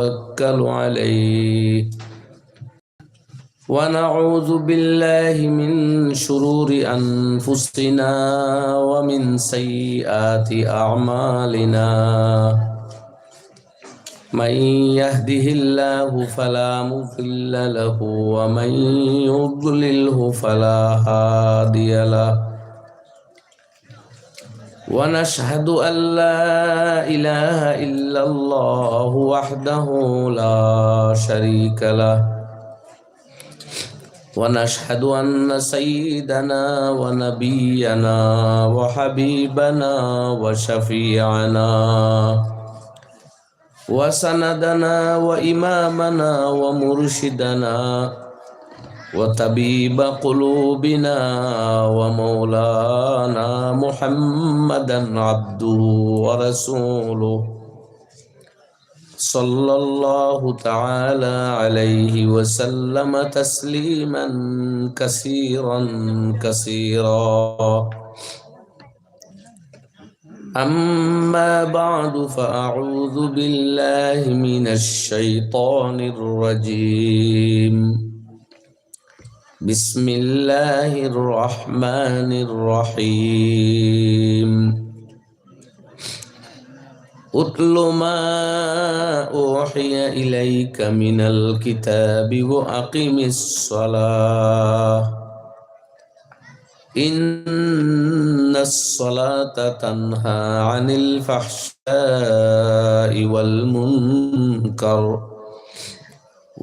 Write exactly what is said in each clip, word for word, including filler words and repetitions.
ونتوكل عليه. ونعوذ بالله من شرور أنفسنا ومن سيئات أعمالنا. من يهده الله فلا مضل له ومن يضلله فلا هادي له. ونشهد أن لا إله إلا الله وحده لا شريك له. ونشهد أن سيدنا ونبينا وحبيبنا وشفيعنا وسندنا وإمامنا ومرشدنا وطبيب قلوبنا ومولانا محمدا عبده ورسوله، صلى الله تعالى عليه وسلم تسليما كثيرا كثيرا. أما بعد، فأعوذ بالله من الشيطان الرجيم. بسم الله الرحمن الرحيم. اتل ما أوحي إليك من الكتاب وأقم الصلاة. إن الصلاة تنهى عن الفحشاء والمنكر،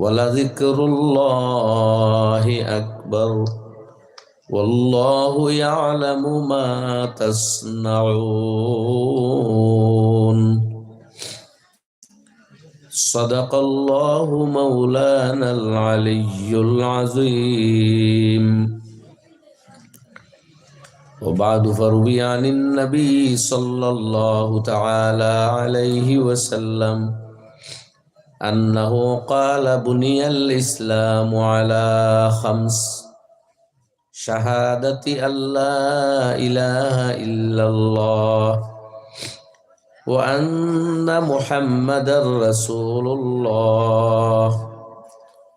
ولذكر الله أكبر، والله يعلم ما تصنعون. صدق الله مولانا العلي العظيم. وبعد، فروي عن النبي صلى الله تعالى عليه وسلم أنه قال: بني الإسلام على خمس، شهادة أن لا إله إلا الله وأن محمدا رسول الله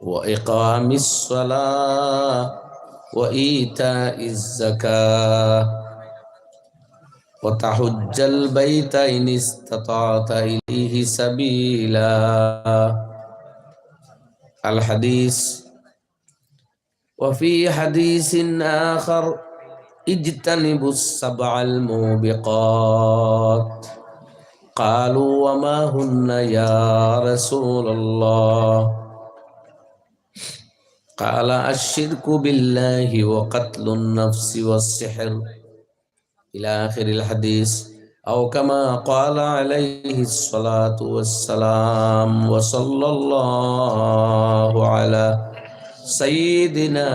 وإقام الصلاة وإيتاء الزكاة وتحج البيت إن استطعت إليه سبيلا. الحديث. وفي حديث آخر: اجتنبوا السبع الموبقات. قالوا: وما هن يا رسول الله؟ قال: الشرك بالله وقتل النفس والسحر. إلى آخر الحديث، أو كما قال عليه الصلاة والسلام، وصلى الله على سيدنا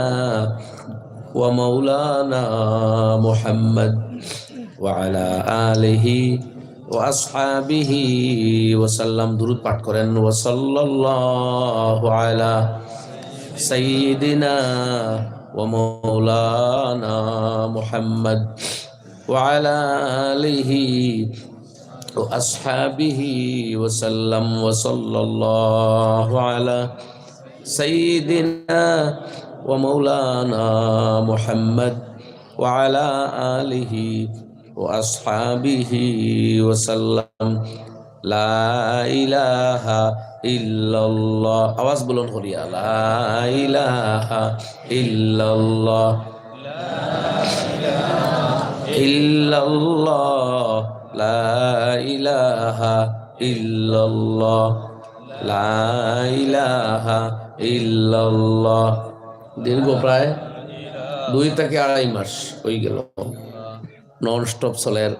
ومولانا محمد وعلى آله وأصحابه وسلم. درود পাঠ করেন, وصلى الله على سيدنا ومولانا محمد وعلى آله وأصحابه وسلم، وصلى الله على سيدنا ومولانا محمد وعلى آله وأصحابه وسلم. لا إله إلا الله. আওয়াজ বুলন্দ করিয়া। لا إله إلا الله. إلا الله. لا إله إلا الله. لا إله إلا الله. দীর্ঘ প্রায় দুই থেকে আড়াই মাস অইগেল। Non stop চলের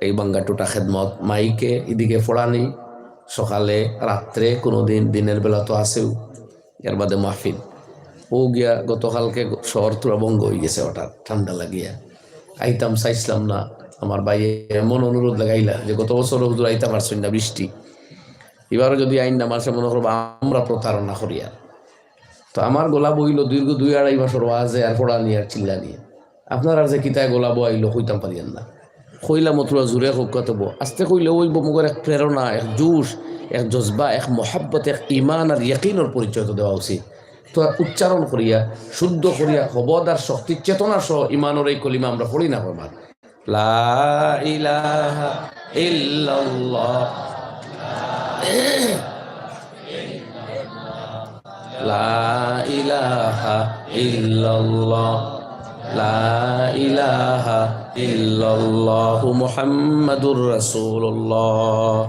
এই ভাঙ্গা টুটা খেদমত, মাইকে এদিকে পড়ানি, সকালে, রাত্রে, কোনোদিন দিনের বেলা তো আছেউ, এর বাদে মাহফিল। অউ গিয়া গতকালকে শহর থুড়া ভঙ্গ অইগেছে হঠাৎ ঠান্ডা লাগিয়া। আইতাম চাইছলাম না, আমার ভাইয়ে এমন অনুরোধ লাগাইলা যে গত বছর হুজুর আইতা পারছইন না, বৃষ্টি, এবারও যদি আইন না, মানষে মনে করবা আমরা প্রতারণা করিয়ার। তো আমার গলা বইল দীর্ঘ দুই আড়াই মাসর ওয়াজে আর পড়ানি আর চিল্লানি। আপনারার যে কিতায় গলা বওয়াইল কইতাম পারিয়ার না। কইলাম অতটা জোরে কউক্কা তবু। আস্তে কইলে অইবো, মগর এক প্রেরণা, এক জোশ। এক জজবা, এক মহব্বত, এক ইমান আর ইয়াকিনর পরিচয় তো দেওয়া উচিত। তো আর উচ্চারণ করিয়া, শুদ্ধ করিয়া, হবদ আর শক্তি, চেতনা সহ ইমানর এই কলিমা আমরা পড়ি না, ফরমান, লা ইলাহা ইল্লাল্লাহ, লা ইলাহা ইল্লাল্লাহ, লা ইলাহা ইল্লাল্লাহু মুহাম্মাদুর রাসূলুল্লাহ।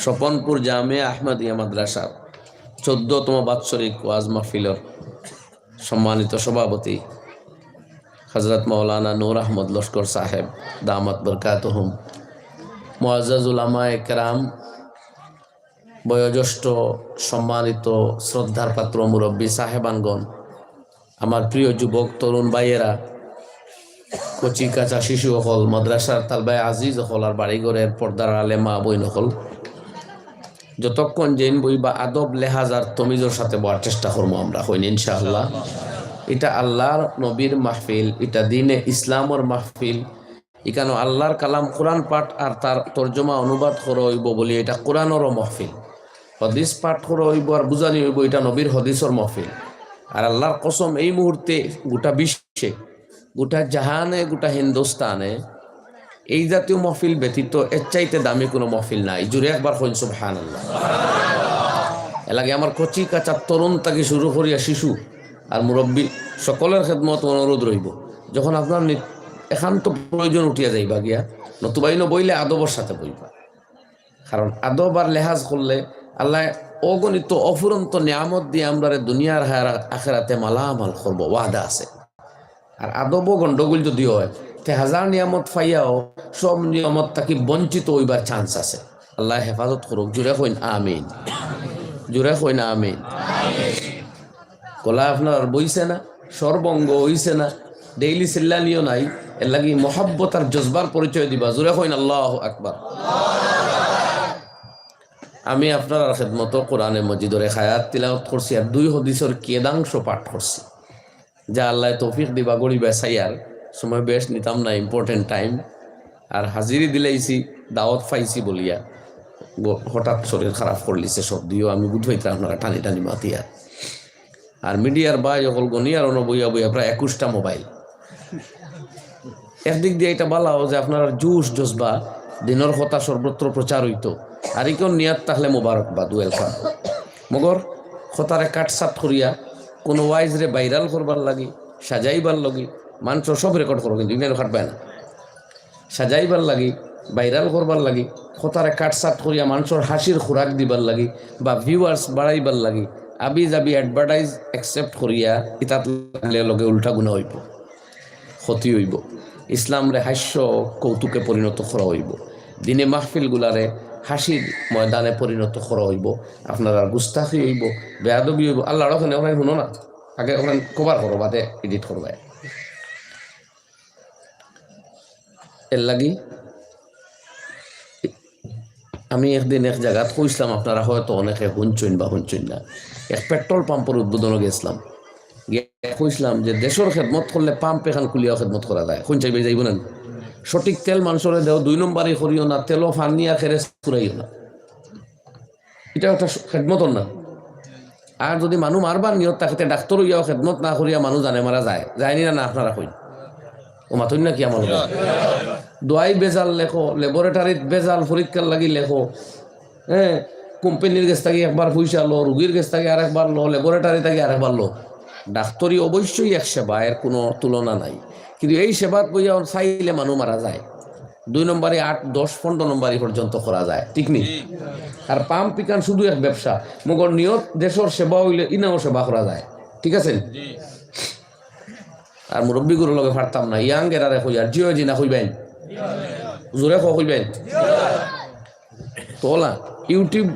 স্বপনপুর জামে আহমদিয়া মাদ্রাসার চোদ্দতম বাৎসরিক ওয়াজ মাহফিলর সম্মানিত সভাপতি হযরত মাওলানা নূর আহমদ লস্কর সাহেব, দামাত বরকাতহুম, মুআজ্জাজ উলামায়ে কেরাম, বয়োজ্যেষ্ঠ, সম্মানিত, শ্রদ্ধার পাত্র মুরব্বী সাহেবানগণ, আমার প্রিয় যুবক তরুণ ভাইয়েরা, কচি কাঁচা শিশু অকল, মাদ্রাসার তালবায়ে আজিজ অকল, আর বাড়িঘরের পর্দার আড়ালে মা বইন অকল, যতক্ষণ যেইন বইবা আদব, লেহাজ আর তমিজর সাথে বওয়ার চেষ্টা করমু আমরা, কইন ইনশাআল্লাহ। ইটা আল্লাহর নবীর মাহফিল, ইটা দ্বীনে ইসলামর মাহফিল। ইকানো আল্লাহর কালাম কোরআন পাঠ আর তার তর্জমা অনুবাদ করা অইবো বলি, ইটা কোরআনরও মাহফিল। হাদিস পাঠ করা অইবো আর বুঝানি অইবো, ইটা নবীর হাদিসর মাহফিল। আর আল্লাহর কসম, এই মুহূর্তে গোটা বিশ্বে, গোটা জাহানে, গোটা হিন্দুস্তানে এই জাতীয় মাহফিল ব্যতীত এর চাইতে দামি কোনো মাহফিল নাই। জুরে একবার কইন সুবহানাল্লাহ। এর লাগি আমার কচি কাঁচা তরুণ থাকি শুরু করিয়া শিশু আর মুরব্বী সকলের খেদমত অনুরোধ রইবো, যখন আপনার নি-, একান্ত প্রয়োজন উঠিয়া যাইবা গিয়া, নতুবা ইনো বইলে আদবর সাথে বইবা। কারণ আদব আর লেহাজ করলে আল্লাহ অগণিত অফুরন্ত নিয়ামত দিয়া আমরারে দুনিয়ার হায়ার আখেরাতে মালামাল করবো, ওয়াদা আছে। আর আদবও গন্ডগোল যদি হয়, তে হাজার নিয়ামত পাইয়াও সব নিয়ামত থাকি বঞ্চিত অইবার চান্স আছে। আল্লাহ হেফাজত করুক। জুরে কইন আমিন, জুরে কইন আমিন। গলা আপনার আর বইছে না, স্বরভঙ্গ অইছে না, ডেইলি চিল্লানিও নাই, এর লাগি মহব্বত আর জজবার পরিচয় দিবা। জুরে কইন আল্লাহু আকবার। আমি আপনারার খেদমতো কোরআনে মজিদর এক আয়াত তিলাওয়াত করছি আর দুই হাদিসর কিয়েদাংশ পাঠ করছি। যা আল্লায় তৌফিক দিবা গরিবে চাইয়ার, সময় বেশ নিতাম না, important time। আর হাজিরি দিলাইছি, দাওয়াত পাইছি বলিয়া। গ-, হঠাৎ শরীর খারাপ করলিছে, সর্দিও, আমি বুঝ পাইতাম আপনারা টানি টানি মাতিয়ার। আর মিডিয়ার ভাই অকল গনিয়ার অনো বইয়া বইয়া প্রায় একুশটা মোবাইল। একদিক দিয়া ইটা ভালাও যে আপনারার জোশ জজবা, দ্বীনর কথা সর্বত্র প্রচার অইতো। আর ইকন নিয়াত থাকলে মোবারকবাদ, welcome। মগর কথারে কাটছাট করিয়া কোনো ওয়াইজরে ভাইরাল করবার লাগি, সাজাইবার লাগি, মানষর সব রেকর্ড করো, কিন্তু ইগুলা কাটবায় না। সাজাইবার লাগি, ভাইরাল করবার লাগি, কথারে কাটছাট করিয়া মানষর হাসির খোরাক দিবার লাগি বা ভিউয়ার্স বাড়াইবার লাগি আবি যাবি অ্যাডভার্টাইজ অ্যাকসেপ্ট করিয়া ইতাত লাগলে লগে উল্টা গুনা অইবো, ক্ষতি অইবো। ইসলামরে হাস্য কৌতুকে পরিণত করা অইবো, দ্বীনে মাহফিলগুলারে হাসির ময়দানে পরিণত করা অইবো। আপনারার গুস্তাখি অইবো, বেয়াদবি অইবো। আল্লাহর ওখানে ওখানে শুনো না, আগে ওখানে কভার করো, বাদে এডিট করবায়। এর লাগি আমি একদিন এক জাগাত কইছলাম, আপনারা হয়তো অনেকে হুনছইন বা হুনছইন না, এক পেট্রোল পাম্পর উদ্বোধনো গেছলাম। গিয়া কইছলাম যে দেশর খেদমত করলে পাম্প এখান খুলিয়াও খেদমত করা যায়। কোন চাইবে যাইবো না নি? সঠিক তেল মানষরে দেও, দুই নম্বরি করিও না, তেলো পানি আর খেরেস ফুরাইও না। ইটা একটা স-, খেদমতর না। আর যদি মানু মারবার নিয়ত থাকে, তে ডাক্তর অইয়াও খেদমত না করিয়া মানু জানে মারা যায়, যায়নি না? না, আপনারা কইন। ও মাতইন না কি আমার লগে? দোয়াই ভেজাল লেখো, ল্যাবরেটরিত ভেজাল পরীক্ষার লাগি লেখো, হ্যাঁ, কোম্পানির গেছ থাকি একবার পয়সা লো, রুগীর গেছ থাকি আরেকবার লো, ল্যাবরেটরি থাকি আরেকবার লো। ডাক্তরি অবশ্যই এক সেবা, এর কোনো তুলনা নাই, কিন্তু এই সেবাত বইয়া চাইলে মানু মারা যায়। দুই নম্বরি আট, দশ, পনেরো নম্বরি পর্যন্ত করা যায়, ঠিক নি? আর পাম্প ইখান শুধু এক ব্যবসা, মগর নিয়ত দেশর সেবা অইলে ইনাও সেবা করা যায়, ঠিক আছে? আর মুরব্বীগুলোর লগে পারতাম না, ইয়াং এরারে কই আর জিও জি না কইবেন, জোরে কও কইবেন। তো অলা YouTube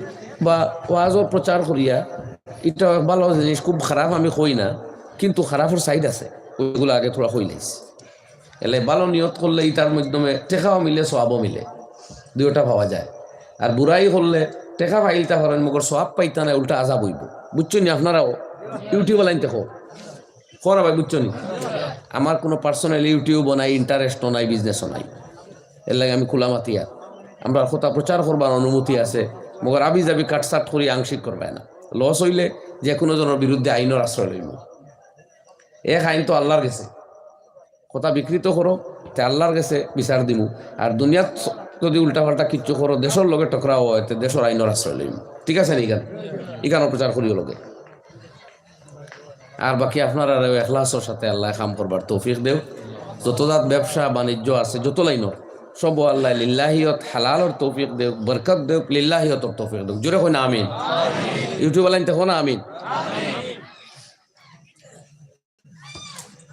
বা ওয়াজও প্রচার করিয়া, ইটা ভালো জিনিস, খুব খারাপ আমি কই না, কিন্তু খারাপর সাইড আছে, ওইগুলা আগে থুড়া কইলাইছি। এলে ভালো নিয়ত করলে ইটার মাধ্যমে টেকাও মিলে, সওয়াবও মিলে, দুইটা পাওয়া যায়। আর বুরাই করলে টেকা পাইলতা পারইন, মগর সওয়াব পাইতা না, উল্টা আজাব অইবো। বুঝছইন নি? আপনারাও YouTube লাইন দেখো, করা ভাই, বুঝছইন নি? আমার কোনো পার্সোনাল YouTube-ও নাই, ইন্টারেস্টও নাই, বিজনেসও নাই, এর লাগি আমি খোলা মাতিয়া। আমরার কথা প্রচার করবার অনুমতি আছে, মগর আবি যাবি কাটছাট করি আংশিক করবায় না। লস অইলে যে কুনু জনর বিরুদ্ধে আইনর আশ্রয় লইমু। এক আইন তো আল্লার গেছে, কথা বিকৃত করো, তে আল্লার গেছে বিচার দিমু। আর দুনিয়াত যদি উল্টাপাল্টা কিচ্ছু করো, দেশর লগে টকরাও অয়, তে দেশর আইনর আশ্রয় লইমু। ঠিক আছে নি? ইখান, ইখানর প্রচার করিও লগে। আর বাকি আপনারারেও এখলাসর সাথে আল্লায় কাম করবার তৌফিক দেউক। যত জাত ব্যবসা বাণিজ্য আছে, যত লাইনর, সবও আল্লায় লিল্লাহিয়ত হালালর তৌফিক দেউক, বরকত দেউক, লিল্লাহিয়তর তৌফিক দেউক। জোরে কইন আমিন। YouTube লাইন দেখো না, আমিন।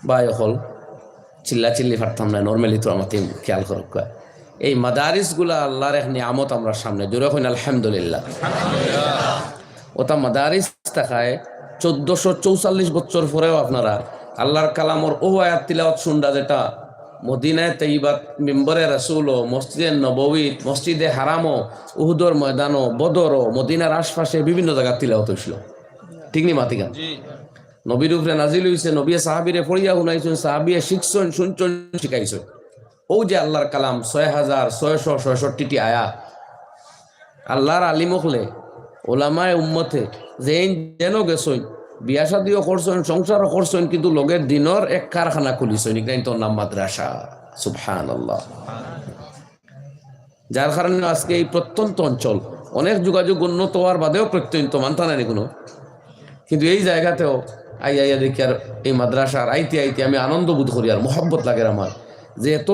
ভাই অকল, চিল্লা চিল্লি পারতাম না, normally তো আমার খেয়াল করউক্কা। এই মাদারিসগুলা আল্লার এক নিয়ামত আমরার সামনে, জোরে কইন আলহামদুলিল্লাহ। ওটা মাদারিস থাকায় চৌদ্দশো চৌচল্লিশ বছর পরেও আপনারা আল্লার কালামর ও আয়াত তিলাওয়াত শুনরা, যেটা মদিনায় তৈবাত মিম্বরে রাসূল ও মসজিদে নববীত, মসজিদে হারামও, উহুদর ময়দানও, বদরও, মদিনার আশপাশে বিভিন্ন জাগাত তিলাওয়াত অইছিল। ঠিক নি মাতিগান? নবীর উপরে নাজিল অইছে, নবীয়ে সাহাবীরে পড়িয়া হুনাইছইন, সাহাবীয়ে শিখছইন, শুনছইন, শিখাইছইন। অউ যে আল্লার কালাম, ছয় হাজার ছয়শো ছয়ষট্টিটি আয়াত, আল্লার আলিম অকলে, ওলামায়ে উম্মতে যেইন যেনো গেছইন, বিয়া শাদিও করছইন, সংসারও করছইন, কিন্তু লগে দিনর এক কারখানা খুলিছইন, ইখান তো নাম মাদ্রাসা। সুবহানাল্লাহ। যার কারণে আজকে এই প্রত্যন্ত অঞ্চল, অনেক যোগাযোগ উন্নত অওয়ার বাদেও প্রত্যন্ত, মানতা নানি কুনু, কিন্তু এই জাগাতেও আইয়া আইয়া দেখি আর এই মাদ্রাসার আইতে আইতে আমি আনন্দ বোধ করি আর মহব্বত লাগের আমার, যে এত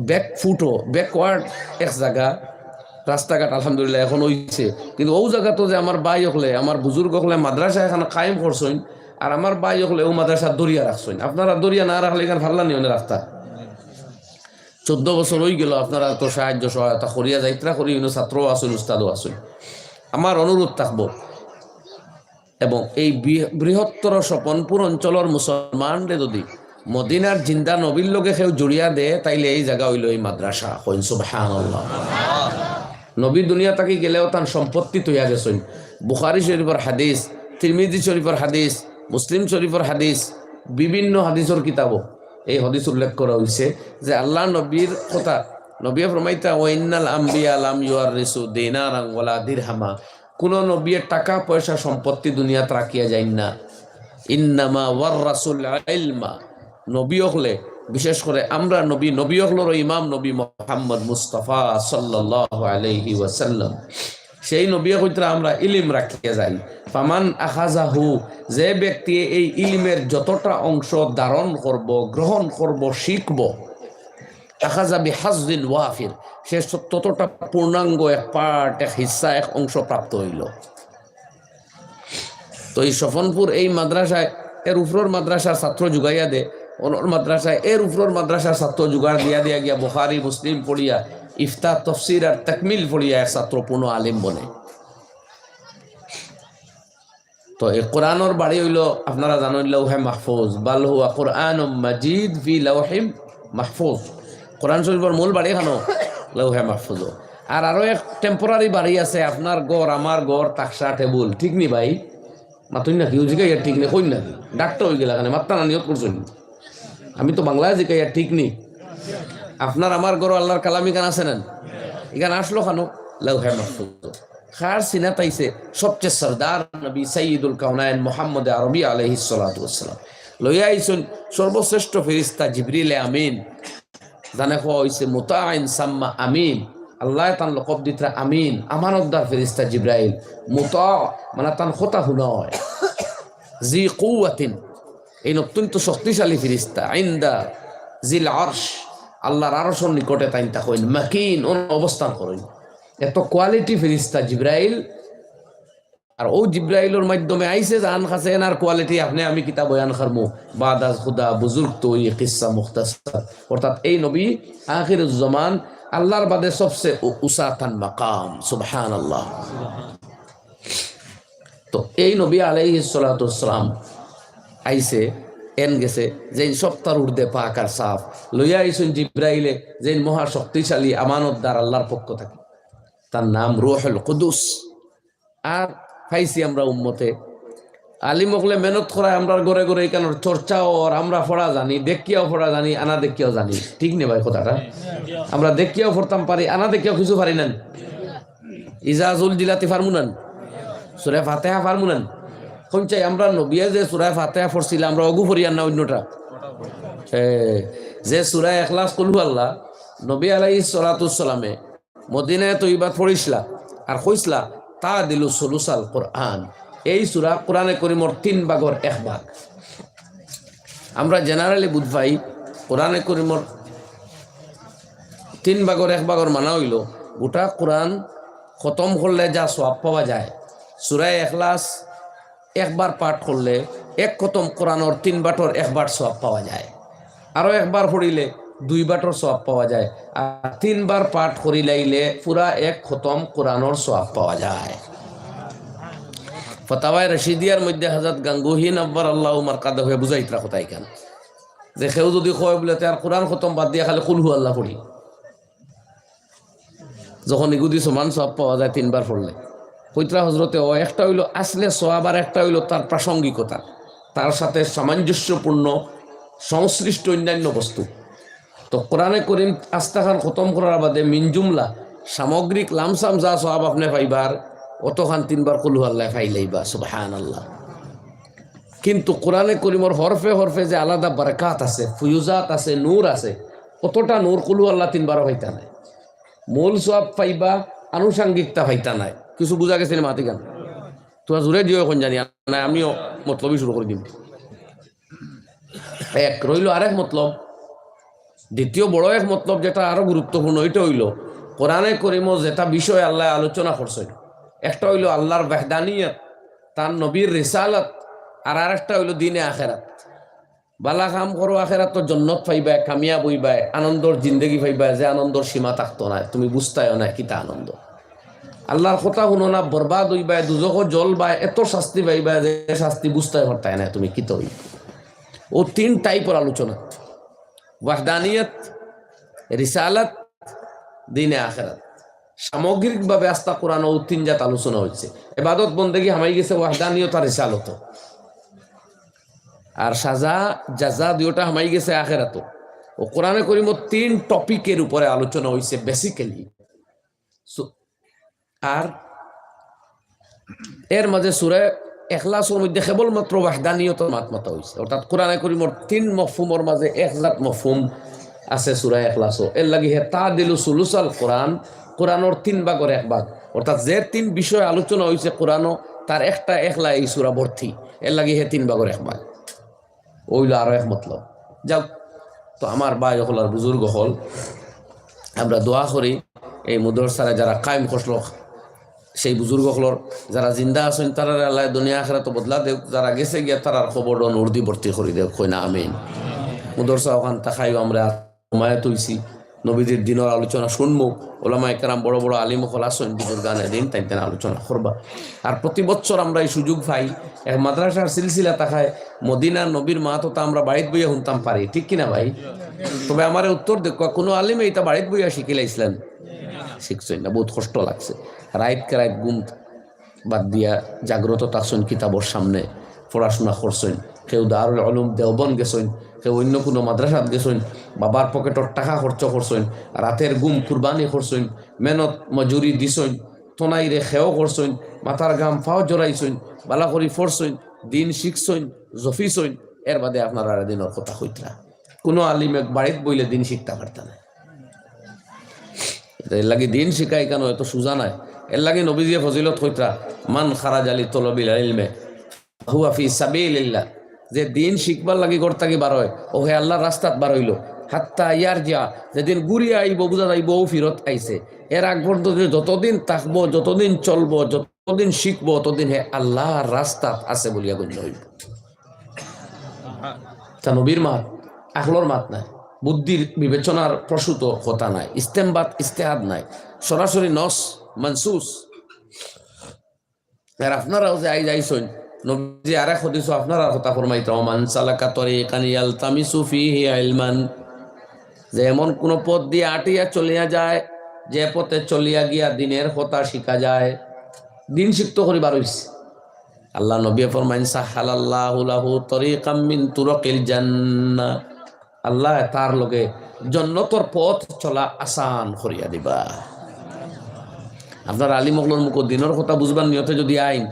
back foot ও backward এক জাগা, রাস্তাঘাট আলহামদুলিল্লাহ এখন অইছে, কিন্তু অউ জাগাত যে আমার ভাই অকলে, আমার বুজুর্গ অকলে মাদ্রাসা এখান কায়েম করছইন, আর আমার ভাই অকলে অউ মাদ্রাসা ধরিয়া রাখছইন। আপনারা ধরিয়া না রাখলে ইখান পারলা নি অনে রাখতা? চৌদ্দ বছর অইগেল, আপনারা তো সাহায্য সহায়তা করিয়া যাইত্রা করি, ইনো ছাত্রও আছইন, উস্তাদও আছইন। আমার অনুরোধ থাকবো, এবং এই বৃ-, বৃহত্তর স্বপনপুর অঞ্চলর মুসলমানরে যদি মদিনার জিন্দা নবীর লগে কেউ জুড়িয়া দে, তাইলে এই জাগা অইলো এই মাদ্রাসা। কইন সুবহানাল্লাহ। নবী দুনিয়া থাকি গেলেও তান সম্পত্তি থইয়া গেছইন। বুখারী শরীফর হাদিস, তিরমিজি শরীফর হাদিস, মুসলিম শরীফর হাদিস, বিভিন্ন হাদিসর কিতাবো এই হাদিস উল্লেখ করা অইছে যে আল্লার নবীর কথা, নবীয়ে ফরমাইতা, "ওয়া ইন্নাল আম্বিয়া লাম ইউয়াররিসু দিনারান ওয়ালা দিরহামা।" কুনু নবীয়ে টাকা পয়সা সম্পত্তি দুনিয়াত রাখিয়া যাইন না। "ইন্নামা ওয়াররাসুল ইলমা।" নবী অকলে, বিশেষ করে আমরার নবী, নবী অকলরও ইমাম নবী মুহাম্মদ মুস্তাফা সাল্লাল্লাহু আলাইহি ওয়াসাল্লাম, সেই নবীয়ে কইতরা, "আমরা ইলিম রাখিয়া যাই।" ফামান আখাযাহু, যে ব্যক্তি এই ইলমের যতটা অংশ ধারণ করব, গ্রহণ করব, শিখব, আখাযা বিহাজ্জিন ওয়াফির, সে স-, ততটা পূর্ণাঙ্গ এক part, এক হিস্সা, এক অংশ প্রাপ্ত অইল। তো এই স্বপনপুর এই মাদ্রাসায়, এর উপরর মাদ্রাসার ছাত্র জুগাইয়া দে, অনর মাদ্রাসায় এর উপরর মাদ্রাসার ছাত্র জুগাড় দিয়া দিয়া গিয়া বুখারী মুসলিম পড়িয়া, ইফতা তফসির আর তাকমিল পড়িয়া এক ছাত্র পূর্ণ আলিম বনে। তো এই কোরআনর বাড়ি অইলো, আপনারা জানইন, লাউহে মাহফুজ, বাল হুয়া কোরআনুম মাজিদ ফি লাউহিম মাহফুজ। কোরআন শরীফর মূল বাড়ি এখানো লাউহে মাহফুজ। আর আরো এক temporary বাড়ি আছে, আপনার ঘর, আমার ঘর, তাকসা, টেবুল, ঠিক নি ভাই? মাতইন নাকি? অউ জিগাইয়া ঠিক নি, কইন নাকি? ডাক্তার অইগেলা কেনে, মাততা না, নিয়ত করছইন। আমি তো বাংলায় জিগাইয়া ঠিক নি। আপনার আমার ঘরো আল্লার কালাম ইখান আছে না? ইখান আসলো কেনে? লাউহে মাহফুজ। কার সিনাত আইছে? সবচেয়ে সরদার নবী সাইয়্যিদুল কাউনাইন মুহাম্মদ আরবী আলাইহিস সালাতু ওয়াস সালাম। লইয়া আইছইন সর্বশ্রেষ্ঠ ফেরেশতা জিবরিল আমিন। যানে কওয়া অইছে মুতাইন সাম্মা আমিন। আল্লায় তান লকব দিতরা আমিন, আমানতদার ফেরেশতা জিবরাইল। মুতা মানে তান কথা হুনা অয়। জি কুওয়াতিন, এই অত্যন্ত শক্তিশালী ফেরেশতা। ইনদা জিল আরশ, আল্লার আরশর নিকটে তাইন থাকইন। মাকিন, অনো অবস্থান করইন। এত quality ফেরেশতা জিবরাইল। আর অউ জিবরাইলর মাধ্যমে আইছে যান কাছে, এনার quality আপনে আমি কিতা বয়ান করমু। বাদ আজ খুদা বুজুর্গ তো ই কিসসা মুখতাসার। অর্থাৎ এই নবী আখিরুজ্জামান, আল্লার বাদে সবচেয়ে উ-, উচা তান মাকাম। সুবহানাল্লাহ। তো এই নবী আলাইহিস সালাতু ওয়াস সালাম আইছে, এন গেছে, যেইন সবতার ঊর্ধ্বে পাক আর সাফ। লইয়া আইছইন জিব্রাইলে, যেইন মহা শক্তিশালী আমানতদার আল্লার পক্ষ থাকি। তার নাম রূহুল কুদুস। আর পাইছি আমরা উম্মতে আলিম অকলে মেহনত করায়, আমরার ঘরে ঘরে ইখানর চর্চাও অর, আমরা পড়া জানি, দেখিয়াও পড়া জানি, আনা দেখিয়াও জানি। ঠিক নি ভাই কথাটা? আমরা দেখিয়াও পড়তাম পারি, আনা দেখিয়াও কিছু পারি না। ইজা জুলজিলাতি পারমু না? সূরা ফাতিহা পারমু না? কইন চাই, আমরার নবিয়ে যে সূরা ফাতিহা পড়ছিলা, আমরা অগু পড়িয়ার না অইন্যটা? এ, যে সূরা ইখলাস, কুল হু আল্লাহ, নবী আলাইহিস সালাতু ওয়াস সালামে মদিনায় তৈবাত পড়ছিলা আর কইছলা, "তাদিলু সুলুসাল কোরআন।" এই সূরা কোরআনে করিমর তিন ভাগর এক ভাগ। আমরা generally বুঝ পাই, কোরআনে করিমর তিন ভাগর এক ভাগর মানা অইলো, গোটা কোরআন খতম করলে যা সওয়াব পাওয়া যায়, সূরা ইখলাস একবার পাঠ করলে এক খতম কোরআনর তিন বাটর এক বাট সওয়াব পাওয়া যায়। আরো একবার পড়িলে দুই বাটর সওয়াব পাওয়া যায়। আর তিনবার পাঠ করিলাইলে পুরা এক খতম কোরআনর সওয়াব পাওয়া যায়। ফাতাওয়ায়ে রশিদিয়ার মধ্যে হযরত গাঙ্গুহি নাব্বার আল্লাহু মারকাদাহুয়ে বুঝাইতরা কথা ইখান, যে কেউ যদি কয় বুলে, "তে আর কোরআন খতম বাদ দিয়া খালি কুল হু আল্লাহ পড়ি।" যখন ইগুদি সমান সওয়াব পাওয়া যায় তিনবার পড়লে। কইতরা হজরতে, ও একটা অইলো আসলে সওয়াব, আর একটা অইলো তার প্রাসঙ্গিকতা, তার সাথে সামঞ্জস্যপূর্ণ সংশ্লিষ্ট অন্যান্য বস্তু। তো কোরআনে করিম আস্তাখান খতম করার বাদে মিনজুমলা সামগ্রিক লামসাম যা সওয়াব আপনে পাইবার, অতখান তিনবার কুল হু আল্লাহ পাইলাইবা। সুবহানাল্লাহ। কিন্তু কোরআনে করিমর হরফে হরফে যে আলাদা বারাকাত আছে, ফুয়ুজাত আছে, নূর আছে, অতটা নূর কুল হু আল্লাহ তিনবারও পাইতা নায়। মূল সওয়াব পাইবা, আনুষঙ্গিকতা পাইতা নায়। কিছু বুঝা গেছে নি মাতিখান? তুমরা জোরে দিও অখন জানি না, আমিও মতলবি শুরু করি দিমু। এক রইলো আরেক মতলব। দ্বিতীয় বড় এক মতলব, যেটা আরো গুরুত্বপূর্ণ, ইটা অইলো কোরআনে করিমো যেটা বিষয়ে আল্লায় আলোচনা করছইন, একটা অইলো আল্লাহর ওয়াহদানিয়ত, তার নবীর রিসালত, আর আরেকটা অইলো দিনে আখেরাত। বালা কাম করো, আখেরাতো জন্নত পাইবায়, কামিয়াব অইবায়, আনন্দর জিন্দেগি পাইবায়, যে আনন্দর সীমা থাকতো নায়, তুমি বুঝতায়ও নায় কিতা আনন্দ। আল্লাহর কথা হুনো না, বরবাদ অইবায়, দুজখো জ্বলবায়, এত শাস্তি পাইবায় যে শাস্তি বুঝতায় পারতায় নায় তুমি কিতা অইবো। অউ তিন টাইপর আলোচনা, ওয়াহদানিয়ত, রিসালাত, দিনে আখেরাত। সামগ্রিকভাবে আস্তা কোরআনো অউ তিন জাত আলোচনা অইছে। ইবাদত বন্দেগি হামাই গেছে ওয়াহদানিয়ত আর রিসালতো। আর সাজা, জাজা দুইওটা হামাই গেছে আখেরাতো। অউ কোরআনে করিমো তিন টপিকের উপরে আলোচনা অইছে basically। So, আর এর মাঝে সূরা ইখলাসর মধ্যে কেবলমাত্র ওয়াহদানিয়তর মাত মাতা অইছে। অর্থাৎ কোরআনে করিমর তিন মফহুমর মাঝে এক জাত মফহুম আছে সূরা ইখলাসো। এর লাগি হে তাদিলু সুলুসাল কোরআন, কোরআনর তিন ভাগর এক ভাগ। অর্থাৎ যে তিন বিষয় আলোচনা অইছে কোরআনো, তার একটা একলা এই সূরা ভর্তি। এর লাগি হে তিন ভাগর এক ভাগ। অইলো আরো এক মতলব। যাউক, তো আমার ভাই অকল আর বুজুর্গ অকল, আমরা দোয়া করি এই মাদ্রাসারে যারা কায়েম করলো, সেই বুজুর্গ অকলর যারা জিন্দা আছইন, তারারে আল্লায় দুনিয়া আখেরাতো বদলা দেউক, যারা গেছে গিয়া তারার কবরো নূর দি ভর্তি করি দেউক, কই না আমিন। মাদ্রাসা অখান থাকাইও আমরা জমায়েত অইছি, নবীজির দিনর আলোচনা শুনমু, ওলামায়ে কেরাম বড় বড় আলিম অকল আছইন, বুজুর্গানে দিন তাইন তাইন আলোচনা করবা। আর প্রতি বছর আমরা এই সুযোগ পাই, এক মাদ্রাসার সিলসিলা থাকায় মদিনার নবীর মাত অতা আমরা বাড়িত বইয়া হুনতাম পারি, ঠিক কিনা ভাই? তবে আমারে উত্তর দেউক্কা, কুনু আলিমে ইতা বাড়িত বইয়া শিখিলাইছলা নি? শিখছইন না, বউত কষ্ট লাগছে। রাইত কে রাইত ঘুম বাদ দিয়া জাগ্রত থাকছইন কিতাবর সামনে, পড়াশুনা করছইন। কেউ দারুল উলুম দেওবন্দ গেছইন, কেউ অইন্য কুনু মাদ্রাসাত গেছইন, বাবার পকেটর টাকা খরচ করছইন, রাতের ঘুম কুরবানি করছইন, মেহনত মজুরি দিছইন, তনাইরে খেও করছইন, মাথার ঘাম পাও জড়াইছইন, বালা করি পড়ছইন, দিন শিখছইন, জফিছইন, এর বাদে আপনারারে দিনর কথা কইতরা। কুনু আলিমে বাড়িত বইলে দিন শিখতা পারতা নায়। এর লাগি দিন শিখা ইখান অত সুজা নায়। এর লাগি নবীজিয়ে ফজিলত কইতরা, "মান খারাজা লি তলবিল ইলমে হুয়া ফি সাবিলিল্লাহ।" যে দিন শিখবার লাগি ঘর থাকি বার অয়, অউ হে আল্লাহর রাস্তাত বার অইলো। হাত্তা ইয়ারজিআ, যেদিন ঘুরিয়া আইবো, বুঝা যাইবো অউ ফিরত আইছে। এর আগ পর্যন্ত যে যতদিন থাকবো, যতদিন চলবো, যতদিন শিখবো, অতদিন হে আল্লাহর রাস্তাত আছে বলিয়া গণ্য অইবো। তা নবীর মাত, আখলর মাত নায়, বুদ্ধির বিবেচনার প্রসূত কথা নায়, ইস্তেমবাত ইস্তেহাদ নায়, সরাসরি নস মানসুস। আর আপনারাও যে আইজ আইছইন, নবীজি আরেক হাদিসো আপনারার কথা ফরমাইতরা, "মান সালাকা তরিকান ইয়ালতামিসু ফিহি ইলমান।" যে এমন কুনু পথ দিয়া আটিয়া চলিয়া যায়, যে পথে চলিয়া গিয়া দিনের কথা শিখা যায়, দিন শিখতো করি বার অইছে। আল্লার নবীয়ে ফরমাইন, "সাহহালাল্লাহু লাহু তরিকাম মিন তুরকিল জান্নাহ।" আল্লায় তার লগে জন্নতর পথ চলা আসান করিয়া দিবা। আপনারা আলিম অকলর মুখো দিনর কথা বুঝবার নিয়তে যুদি আইন,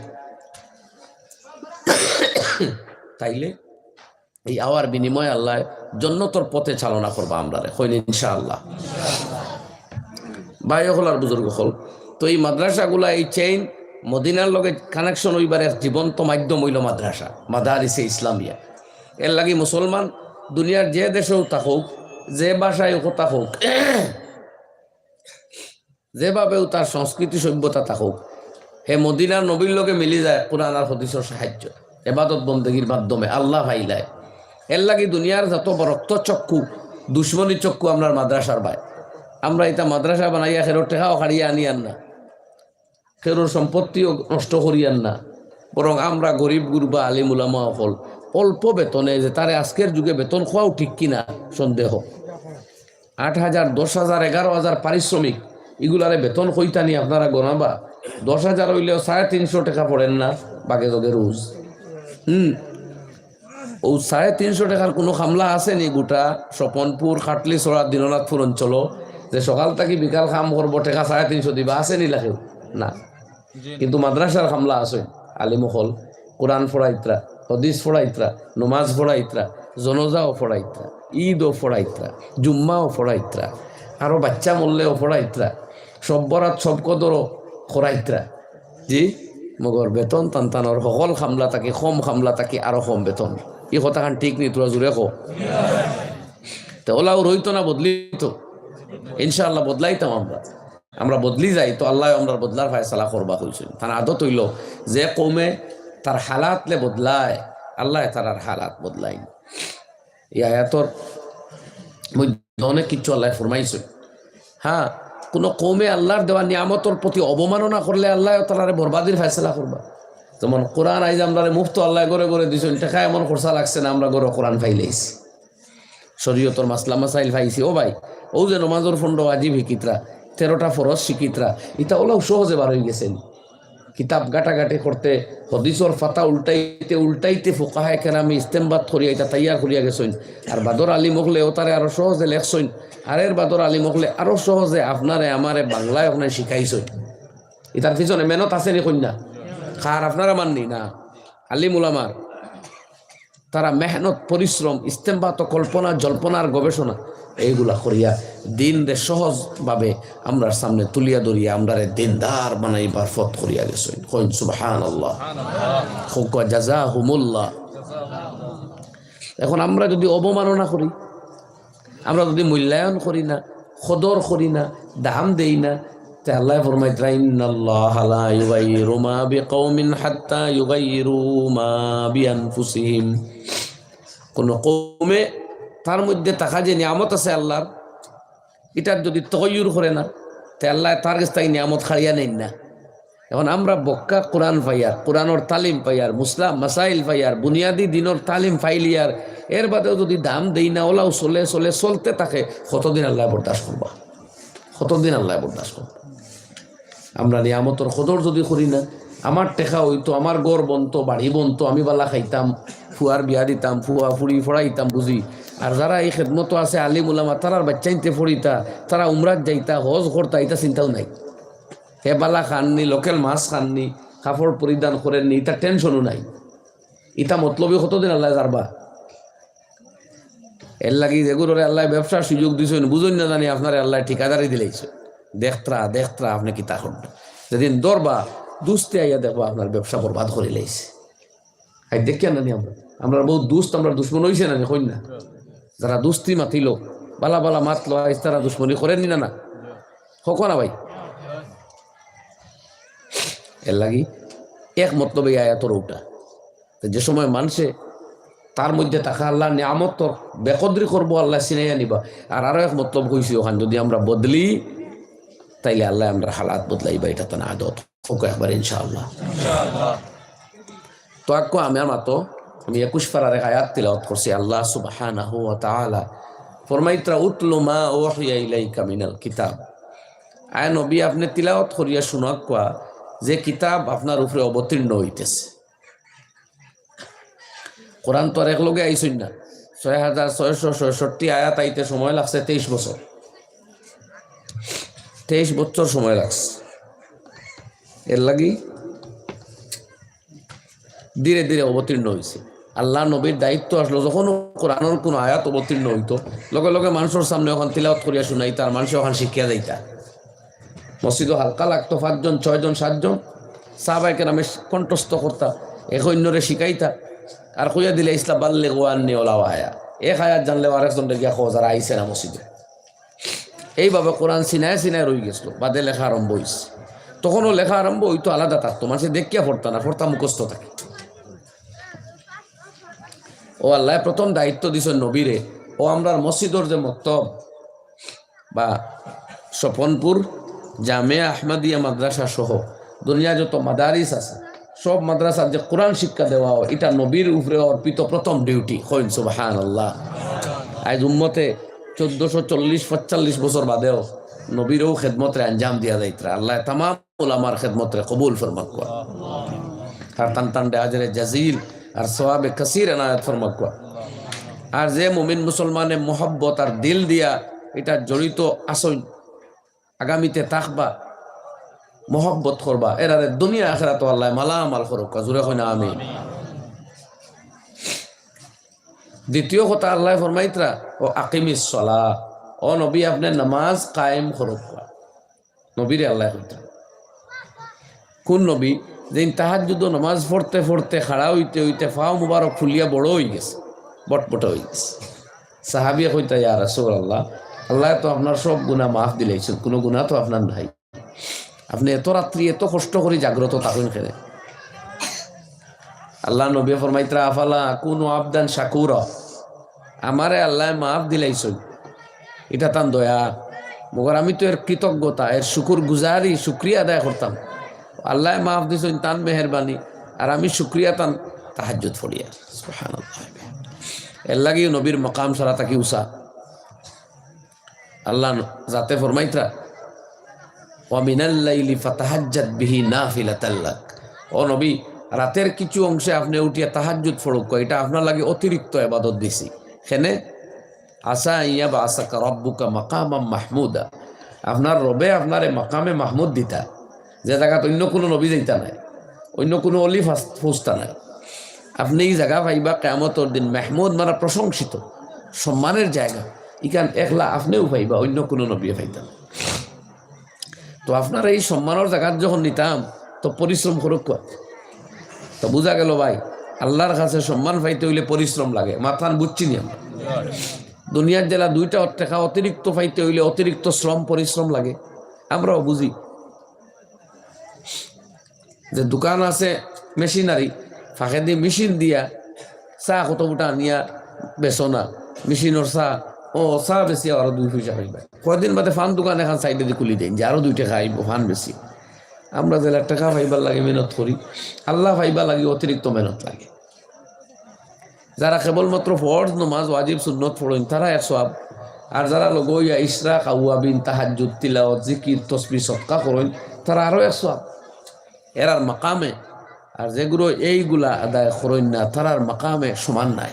তাইলে এই আওয়ার বিনিময়ে আল্লায় জন্নতর পথে চালনা করবা আমরারে, কইন ইনশাআল্লাহ। ভাই অকল আর বুজুর্গ অকল, তো এই মাদ্রাসাগুলা, এই চেইন মদিনার লগে কানেকশন অইবার এক জীবন্ত মাধ্যম অইলো মাদ্রাসা, মাদারিসে ইসলামিয়া। এরলাগি মুসলমান দুনিয়ার যে দেশেও থাকউক, যে ভাষায় কথা কউক, যেভাবেও তার সংস্কৃতি সভ্যতা থাকউক, হে মদিনার নবীর লগে মিলি যায় কোরআন আর হাদিসর সাহায্য, এবাদত বন্দেগীর মাধ্যমে আল্লাহ পাইলায়। এরলাগি দুনিয়ার যত বড় রক্ত চক্ষু, দুশমনী চক্ষু আমরার মাদ্রাসার বায়। আমরা ইতা মাদ্রাসা বানাইয়া কেউর টেকাও কাড়িয়া আনিয়ার না, কেউর সম্পত্তিও নষ্ট করিয়ার না, বরং আমরা গরিব গুরবা আলিম উলামা অকল অল্প বেতনে, যে তারে আজকের যুগে বেতন কওয়াও ঠিক কিনা সন্দেহ, আট হাজার, দশ হাজার, এগারো হাজার পারিশ্রমিক, ইগুলারে বেতন কইতানি আপনারা গনাবা? দশ হাজার অইলেও সাড়ে তিনশো টেকা পড়ের না বাগে জগে রুজ। হুম, অউ সাড়ে তিনশো টেকার কুনু কামলা আছেনি গোটা স্বপনপুর, খাটলিছড়া, দিনাজপুর অঞ্চলো, যে সকাল থাকি বিকাল কাম করবো, টেকা সাড়ে তিনশো দিবা? আছেনি লাখেও? না। কিন্তু মাদ্রাসার কামলা আছইন, আলিম অকল, কোরআন পড়াইত্রা, হাদিস পড়াইত্রা, নমাজ পড়াইত্রা, জনাজাও পড়াইত্রা, ইদও পড়াইত্রা, জুম্মাও পড়াইত্রা, আরো বাইচ্চা মরলেও পড়াইত্রা, সব বরাত সব কদরও করাইত্রা। জি, মগর বেতন তান তানর হকল কামলা থাকি, কম কামলা থাকি আরো কম বেতন। ই কথাখান ঠিক নি? তুরা জুরে কও। তে অলাও রইতো না, বদলিতো? ইনশাআল্লাহ বদলাইতাম আমরা। আমরা বদলি যাই তো আল্লায় আমরার বদলার ফয়সালা করবা কইছইন। তান আদত অইলো, যে কওমে তার হালাতলে বদলায়, আল্লায় তারার হালাত বদলাইন। ই আয়াতর মধ্যে অনেক কিছু আল্লায় ফরমাইছইন। হ্যাঁ, কুনু কওমে আল্লার দেওয়া নিয়ামতর প্রতি অবমাননা করলে আল্লায়ও তারারে বরবাদির ফয়সালা করবা। যেমন কোরআন আইজ আমরারে মুফতো আল্লায় ঘরে ঘরে দিছইন, টেকা এমন খরচা লাগছে না, আমরা ঘরো কোরআন পাইলাইছি। শরীয়তর মাসলা মাসাইল পাইছি। ও ভাই, অউ যে নমাজর পনরো ওয়াজিব হিকিত্রা, তেরোটা ফরজ শিকিত্রা, ইতা অলাও সহজে বার অইগেছে নি? কিতাব ঘাটাঘাটি করতে, হাদিসর পাতা উল্টাইতে উল্টাইতে ফুকাহায়ে কেরামে ইস্তেমবাত করিয়া ইতা তৈয়ার করিয়া গেছইন। আর বাদর আলিম অকলে অতারে আরো সহজে লেখছইন। আর এর বাদর আলিম অকলে আরো সহজে আপনারে আমারে বাংলায় অখান শিখাইছইন। ইতার পিছনে মেহনত আছেনি কইন না? কার? আপনারা মাননি না? আলিম উলামার। তারা মেহনত, পরিশ্রম, ইস্তেমবাত, কল্পনা, জল্পনার গবেষণা, এইগুলা করিয়া দিনরে সহজভাবে আমরার সামনে তুলিয়া ধরিয়া আমরারে দিনদার বানাইবার পথ করিয়া গেছইন। কইন সুবহানাল্লাহ। কউক্কা জাযাহুমুল্লাহ। এখন আমরা যুদি অবমাননা করি, আমরা যুদি মূল্যায়ন করি না, কদর করি না, দাম দেই না, তে আল্লায় ফরমাইত্রা, "ইন্নাল্লাহা লা ইউগাইয়িরু মা বিকাওমিন হাত্তা ইউগাইয়িরু মা বিআনফুসিহিম।" কুনু কওমে তার মধ্যে থাকা যে নিয়ামত আছে আল্লার, ইটার যুদি তগয়ুর করে না, তে আল্লায় তার গেছ থাকি নিয়ামত কাড়িয়া নেইন না। এখন আমরা বক্কা কোরআন পাইয়ার, কোরআনর তালিম পাইয়ার, মুসলা মাসাইল পাইয়ার, বুনিয়াদি দিনর তালিম পাইলিয়ার, এর বাদেও যুদি দাম দেই না, অলাও চলে চলে চলতে থাকে, কতদিন আল্লায় বরদাস্ত করবা? কতদিন আল্লায় বরদাস্ত করবা? আমরা নিয়ামতর কদর যুদি করি না, আমার টেকা অইতো, আমার ঘর বনতো, বাড়ি বনতো, আমি বালা খাইতাম, ফুয়ার বিয়া দিতাম, ফুয়া ফুড়ি পড়াইতাম বুঝি। আর যারা এই খেদমতো আছে, আলিম উলামা, তারার বাইচ্চাইন্তে পড়িতা, তারা উমরাত যাইতা, হজ করতা, ইতা চিন্তাও নাই। হে বালা খাননি, লোকেল মাছ খাননি, কাপড় পরিধান করেননি, ইতা টেনশনও নাই। ইতা মতলবি কতদিন আল্লায় জারবা? এরলাগি যেগুলোরে আল্লায় ব্যবসার সুযোগ দিছইন, বুঝইন না জানি আপনারে আল্লায় ঠিকাদারি দিলাইছইন। দেখত্রা, দেখত্রা, আপনে কিতা করবা? যেদিন ধরবা, দুস্তে আইয়া দেখবা আপনার ব্যবসা বরবাদ করিলাইছে। আইজ দেখিয়ার না নি আমরা? আমরার বউত দুস্ত, আমরার দুশমন অইছে না নি, কইন না? যারা দুস্তি মাতিলো, বালা বালা মাতলো, আইজ তারা দুশমনি করের নি না, না? কউক্কা না ভাই? এরলাগি এক মতলব এই আয়াতর অউটা। তে যে সময় মানষে তার মধ্যে থাকা আল্লার নিয়ামতর বেকদরি করবো, আল্লায় ছিনাইয়া নিবা। আর আরো এক মতলব কইছি অখান, যুদি আমরা বদলি, তাইলে আল্লায় আমরার হালাত বদলাইবা, ইটা তান আদত। কউক্কা একবার ইনশাআল্লাহ। তো আক্কু আমি আর মাতো, আমি একুশ পারার এক আয়াত তিলাওয়াত করছি। আল্লাহ সুবহানাহু ওয়া তাআলা ফরমাইত্রা, "উতলু মা উহিয়া ইলাইকা মিনাল কিতাব।" আয় নবী, আপনে তিলাওয়াত করিয়া হুনাউক্কা যে কিতাব আপনার উপরে অবতীর্ণ অইতেছে। কোরআন তো আর এক লগে আইছইন না। ছয় হাজার ছয়শো ছয়ষট্টি আয়াত আইতে সময় লাগছে তেইশ বছর। তেইশ বছর সময় লাগছে। এর লাগি ধীরে ধীরে অবতীর্ণ হইছে। আল্লাহ নবীর দায়িত্ব আসলো, যখন কোরআনর কোনো আয়াত অবতীর্ণ হইতো, লগে লগে মানুষের সামনে ওখান তিলাওয়াত করিয়া শুনাইতা, আর মানুষে ওখান শিখিয়া যাইতা। মসজিদও হালকা লাগতো, পাঁচজন, ছয়জন, সাতজন সাহাবায়ে কেরামে কণ্ঠস্থ করতা, এক অন্যরে শিখাইতা, আর কইয়া দিলা, "ইসলা বাল্লিগু আন্নি ওয়ালাও আয়া।" এক আয়াত জানলেও আরেকজনরে গিয়া কও, যারা আইছে না মসজিদে। এইভাবে কোরআন সিনায় সিনায় রই গেছিল, বাদে লেখা আরম্ভ হইছে। তখনও লেখা আরম্ভ হইতো আলাদা থাকতো, মানুষে দেখিয়া পড়তা না, পড়তা মুখস্থ থাকে। ও আল্লাহ প্রথম দায়িত্ব দিছে নবীরে, ও আমরার মসজিদর যে মক্তব বা স্বপনপুর জামিয়া আহমদিয়া মাদ্রাসা সহ দুনিয়া যত মাদারিস আছে, সব মাদ্রাসার যে কোরআন শিক্ষা দেওয়া হয়, এটা নবীর উপরে অর্পিত প্রথম ডিউটি। কইন সুবহানাল্লাহ। আজ উম্মতে চোদ্দশো চল্লিশ পঁয়তাল্লিশ বছর বাদেও নবীরও খেদমতরে আঞ্জাম দিয়া যাইতরা। আল্লাহ তামাম ওলামার খেদমতরে কবুল ফরমাউক্কা। আর তান তানরে আজরে জাজিল আর সওয়াবে কাসির এনায়েত ফরমাউক্কা। আর যে মুমিন মুসলমানে মহব্বত আর দিল দিয়া এটা জড়িত আছইন, আগামীতে থাকবা, মহব্বত করবা, এরারে দুনিয়া আখেরাতো আল্লাহ মালামাল করউক্কা। জোরে কইন আমিন। দ্বিতীয় কথা আল্লাহ ফরমাইতরা, "ও আকিমিস সালাহ", ও নবী আপনে নামাজ কায়েম করউক্কা। নবীরে আল্লাহ কইতরা। কোন নবী? যেইন তাহাজ্জুদ নামাজ পড়তে পড়তে, খাড়া হইতে হইতে পাও মুবারক ফুলিয়া বড় হই গেছে, বটবটা হই গেছে। সাহাবিয়ে কইতা, "ইয়া রাসূলুল্লাহ, আল্লাহ তো আপনার সব গুনাহ মাফ দিলাইছইন, কোনো গুনাহ তো আপনার নাই। আপনে এত রাত্রি এত কষ্ট করি জাগ্রত থাকইন কেনে?" আল্লাহ নবী ফরমাইতরা, "আফালা আকুনু আবদান শাকুরা।" আমারে আল্লাহ মাফ দিলাইছইন, এটা তান দয়া। মগর আমি তো এর কৃতজ্ঞতা, এর শুকুর গুজারি, শুকরিয়া আদায় করতাম। আল্লাহ মাফ দিছইন, তান মেহেরবানি, আর আমি শুকরিয়া তান তাহাজ্জুদ পড়িয়ার। সুবহানাল্লাহ। এর লাগিও নবীর মকাম সারা থাকি উষা। আল্লাহ যাতে ফরমাইতরা, "ওয়া মিনাল লাইলি ফাতাহাজ্জাদ বিহি নাফিলাতাল লাক।" ও নবী, রাতের কিছু অংশে আপনে উঠিয়া তাহাজ্জুদ পড়উক্কা, এটা আপনার লাগি অতিরিক্ত ইবাদত দিছি। কেনে? "আসা আন ইয়াবআসাকা রাব্বুকা মাকামাম মাহমুদা।" আপনার রবে আপনারে মাকামে মাহমুদ দিতা, যে জাগাত অন্য কোনো নবী যাইতা নায়, অন্য কোনো অলি ফাস-, ফুজতা নায়। আপনে ই জাগা পাইবা কিয়ামতর দিন, মাহমুদ মানে প্রশংসিত, সম্মানের জায়গা। ইখান একলা আপনেও পাইবা, অন্য কোনো নবীয়ে পাইতা না। তো আপনারে এই সম্মানর জাগাত যখন নিতাম, তো পরিশ্রম করউক্কা। তো বুঝা গেল ভাই, আল্লাহর কাছে সম্মান পাইতে হইলে পরিশ্রম লাগে। মাতখান বুঝছি নি আমরা? দুনিয়ার যেলা দুইটা টেকা অতিরিক্ত পাইতে হইলে অতিরিক্ত শ্রম পরিশ্রম লাগে, আমরাও বুঝি। যে দোকান আছে মেশিনারি, ফাঁকেদি মেশিন দিয়া চা কত ফুটা আনিয়া বেচো না, মেশিনর চা, ও চা বেচিয়া আরো দুই পয়সা পাইবা। কয়দিন বাদে পান দোকান এখান সাইডেদি খুলি দেইন যে আরো দুই টেকা আইবো পান বেচি। আমরা যেলা টেকা পাইবার লাগি মেহনত করি, আল্লাহ পাইবার লাগি অতিরিক্ত মেহনত লাগে। যারা কেবলমাত্র ফরজ নমাজ, ওয়াজিব, সুন্নত পড়ইন, তারা এক সওয়াব। আর যারা লগইয়া ইশরাক, আউয়াবিন, তাহাজ্জুদ, তিলাওয়াত, জিকির, তসবিহ, সদকা করইন, তারা আরো এক সওয়াব। এরার মাকামে, আর যেগুলো এইগুলা আদায় করইন না, তারার মাকামে সমান নাই।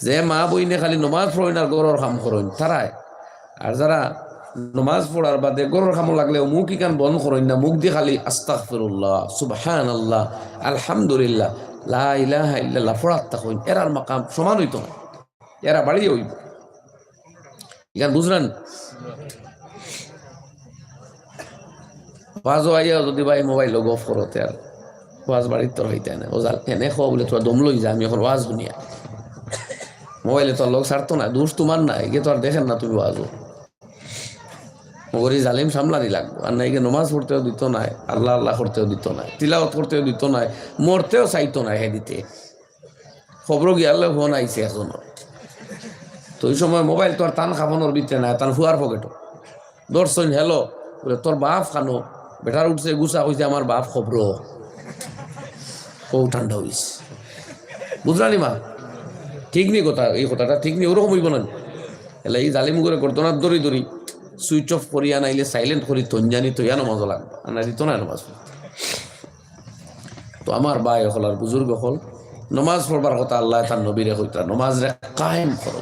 যে মা বইনে খালি নমাজ পড়ইন আর ঘরর কাম করইন, তারায়। আর যারা নমাজ পড়ার বাদে ঘরর কামো লাগলেও মুখ ইখান বন্ধ করইন না, মুখদি খালি আস্তাগফিরুল্লাহ, সুবহানাল্লাহ, আলহামদুলিল্লাহ, লা ইলাহা ইল্লাল্লাহ পড়াত থাকইন, এরার মাকাম সমান অইতো না, এরা বাড়িয়ে অইবো। ইখান বুঝরা নি? ওয়াজো আইয়া যদি ভাই মোবাইলো গফ করো, তে আর ওয়াজ বাড়িত তো অইতো নায়। ও জাল-, এনে কও বুলে, "তুমার দম লই যা, আমি অখন ওয়াজ হুনিয়ার।" মোবাইলে তো আর লোক ছাড়তো না, দোষ তুমার নায়, ইগে তো আর দেখের না তুমি ওয়াজো। মগর ই জালিম সামলানি লাগবো। আর নাইলে নমাজ পড়তেও দিতো নায়, আল্লাহ আল্লাহ করতেও দিতো নায়, তিলাওয়াত করতেও দিতো নায়, মরতেও চাইতো নায় হে দিতে। খবরো গিয়ালে ফোন আইছে একজনর। তো ওই সময় মোবাইল তো আর তান কাফনর ভিতরে নায়, তান ফুয়ার পকেটো। ধরছইন, "হ্যালো।" বুলে, "তোর বাফ কানো?" বেটার উঠছে গুছা, কইছে, "আমার বাফ খবরো।" ও ঠান্ডা অইছে। বুঝরা নি মা? ঠিক নি কথা, এই কথাটা ঠিক নি, ওরকম অইবো না নি? এলা ই জালিম করে ঘটনা দরি দরি সুইচ অফ করিয়া নাইলে সাইলেন্ট করি তঞ্জানি তৈয়া নমাজও লাগবো। আর না দিত না নমাজ পড়তে। তো আমার ভাই অকল আর বুজুর্গ অকল, নমাজ পড়বার কথা আল্লায় তার নবীরে কইতরা, নমাজরে কায়েম করো,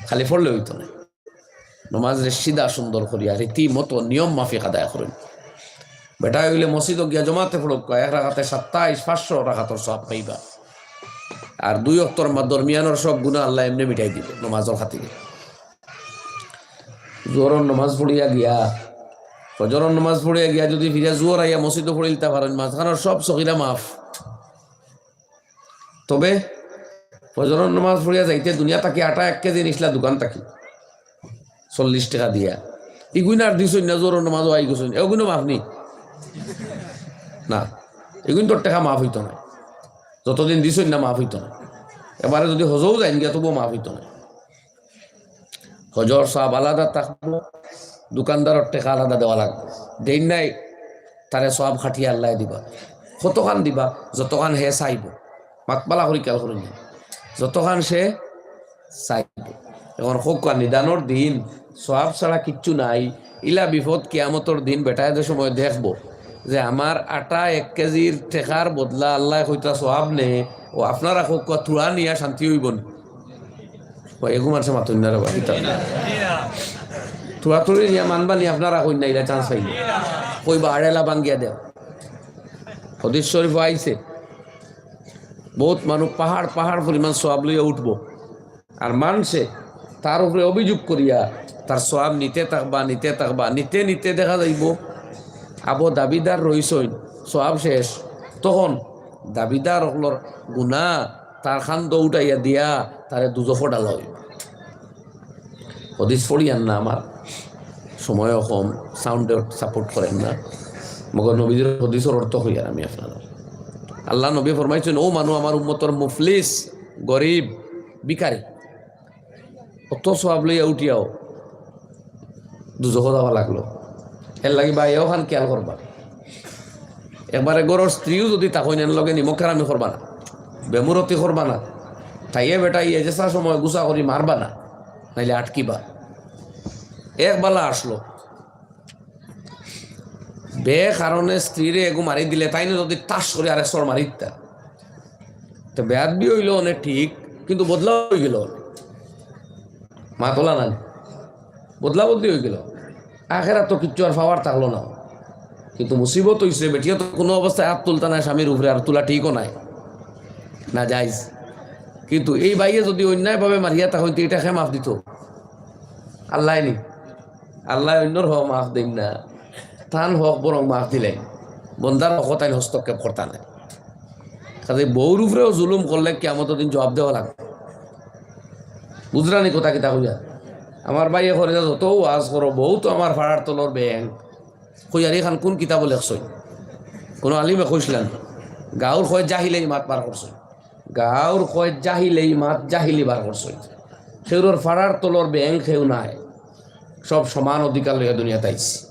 খালি পড়লে অইতো নায়। নমাজরে সিধা সুন্দর করিয়া রীতিমতো নিয়ম মাফিক আদায় করইন। বেটায় অইলে মসজিদো গিয়া জমাতে পড়উক্কা, এক রাকাতে সাতাইশ, পাঁচশো রাকাতর সওয়াব পাইবা। আর দুই অক্তর মা-, দরমিয়ানর সব গুনা আল্লায় এমনে মিটাই দিবো নমাজর খাতিরে। জোহরর নমাজ পড়িয়া গিয়া, ফজরর নমাজ পড়িয়া গিয়া যুদি ফিরিয়া জোহর আইয়া মসজিদো পড়িলিতা পারইন, মাঝখানর সব সগিরা মাফ। তবে ফজরর নমাজ পড়িয়া যাইতে দুনিয়া থাকি আটা এক কেজি নিছলা দোকান থাকি, চল্লিশ টেকা দিয়া। ইগুইন আর দিছইন না, জোহরর নমাজো আই গেছইন, এগুইনও মাফ নি? না, এগুইনতর টেকা মাফ অইতো নায়। যতদিন দিছইন না, মাফ অইতো নায়। এবারে যুদি হজও যাইন গিয়া, তবুও মাফ অইতো নায়। হজর সওয়াব আলাদা থাকবো, দোকানদারর টেকা আলাদা দেওয়া লাগবো। দেইন নাই, তারে সওয়াব কাটিয়া আল্লায় দিবা। কতখান দিবা? যতখান হে চাইবো। মাত ভালা করি খেয়াল করইন, যতখান সে চাইবো। এখন কউক্কা, নিদানর দিন সওয়াব ছাড়া কিচ্ছু নাই। ইলা বিপদ কিয়ামতর দিন বেটায় যে সময় দেখবো যে আমার আটা এক কেজির টেকার বদলা আল্লায় কইতরা সওয়াব নে, ও আপনারা কউক্কা থুড়া নিয়া শান্তি অইবো নি? ও এগু মানষে মাতইন না রে বা, কিতা? থুড়া থুড়ি নিয়া মানবা নি, আপনারা কইন না, ইলা chance পাইলে। কইবা আড়েলা ভাঙ্গিয়া দেও। হাদিস শরীফো আইছে, বউত মানুষ পাহাড় পাহাড় পরিমাণ সওয়াব লইয়া উঠবো। আর মানষে তার উপরে অভিযোগ করিয়া তার সওয়াব নিতে থাকবা, নিতে থাকবা, নিতে নিতে দেখা যাইবো আবো দাবিদার রইছইন, সওয়াব শেষ। তখন দাবিদার অকলর গুনা তার কান্দো উঠাইয়া দিয়া তারে দুজখো ঢালা অইবো। হাদিস পড়িয়ার না, আমার সময়ও কম, sound এ support করের না, মগর নবীজির হাদিসর অর্থ কইয়ার আমি আপনারারে। আল্লার নবী ফরমাইছইন, "ও মানুষ, আমার উম্মতর মুফলিস, গরিব, ভিখারি, অত সওয়াব লইয়া উঠিয়াও দুজখো যাওয়া লাগলো।" এরলাগি ভাই, অখান খেয়াল করবা। একবারে ঘরর স্ত্রীও যুদি থাকইন, এন লগে নিমকহারামি করবা না, বেমুরতি করবা না। তাইয়ে বেটায় এ যেছা সময় গুছা করি মারবা না, নাইলে আটকিবা। এক বালা আছলো, বে কারণে স্ত্রীরে এগু মারি দিলে, তাইনও যুদি ঠাস করি আরেক চড় মারি দিতা, তো বেয়াদবি অইলো অনে ঠিক, কিন্তু বদলা অইগেলো অনে। মাতলা না নি? বদলা বদলি অইগেলো। আখেরাতো কিচ্ছু আর পাওয়ার থাকলো না। কিন্তু মুসিবত অইছে, বেটিয়ে তো কুনু অবস্থায় আত তুলতা নায় স্বামীর উপরে, আর তুলা ঠিকও নায়, নাজাইজ। কিন্তু এই ভাইয়ে যুদি অন্যায়ভাবে মারিয়া থাকইন, তে ইটা কে মাফ দিতো? আল্লায় নি? আল্লায় অইন্যর হক মাফ দেইন না, তান হক বরং মাফ দিলাইন। বন্দার হকো তাইন হস্তক্ষেপ করতা নায়। কাজে বউর উপরেও জুলুম করলে কিয়ামতর দিন জবাব দেওয়া লাগবো। বুঝরা নি কথা কিতা কইয়ার? আমার ভাইয়ে কইরা যত ওয়াজ করো, বউ তো আমার ফাড়ার তলর ব্যাঙ। কইয়ার ইখান কুন কিতাবো লেখছইন? কুনু আলিমে কইছলা নি? গাউর কয় জাহিলেই মাত বার করছইন। গাউর কয় জাহিলেই মাত জাহিলি বার করছইন। কেউরর ফাড়ার তলর ব্যাঙ কেউ নায়। সব সমান অধিকার লইয়া দুনিয়াত আইছি।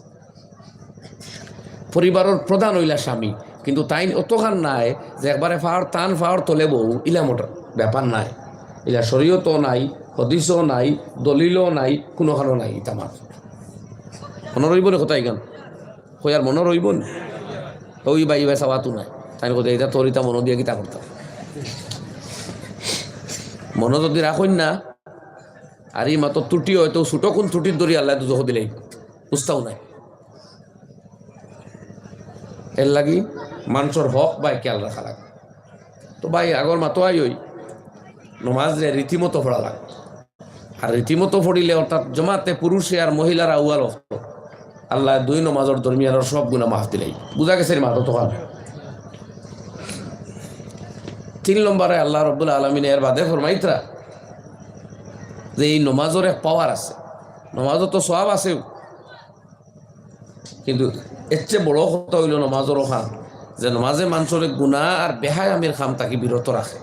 পরিবারর প্রধান অইলা স্বামী, কিন্তু তাইন অতখান নায় যে একবারে ফাড়, তান ফাড়র তলে বউ, ইলা মোটর ব্যাপার নায়। ইলা শরীয়তও নাই, হাদিসও নাই, দলিলও নাই, কুনুখানো নাই। ইতা মাত মনো রইবো নি কথা ইখান? কইয়ার মনো রইবো নি? ওই ভাই, ভাই, সাওয়াতু নাই। তাইন কইতা, "ইতা তোর ইতা মনো দিয়া কিতা করতাম?" মনো যুদি রাখইন না, আর ই মাতো ত্রুটি অয়, তো ছুটো কুন ত্রুটির দরি আল্লায় দুজখো দিলাইবো, বুঝতাও নায়। এরলাগি মানষর হক ভাই খেয়াল রাখা লাগে। তো ভাই, আগর মাতো আই অই, নমাজরে রীতিমতো পড়া লাগে। আর রীতিমতো পড়িলে, অর্থাৎ জমাতে পুরুষে আর মহিলার আউয়াল অক্ত, আল্লায় দুই নমাজর দরমিয়ানর সব গুনা মাফ দিলাই। বুঝা গেছে নি মাতো তখন? তিন নম্বরে আল্লাহ রব্বুল আলামিন এর বাদে ফরমাইতরা যে এই নমাজর এক পাওয়ার আছে, নমাজো তো সওয়াব আছে, কিন্তু এর চেয়ে বড় কথা অইলো নমাজর অখান যে নমাজে মানষরে গুনা আর বেহায়ামির কাম থাকি বিরত রাখে।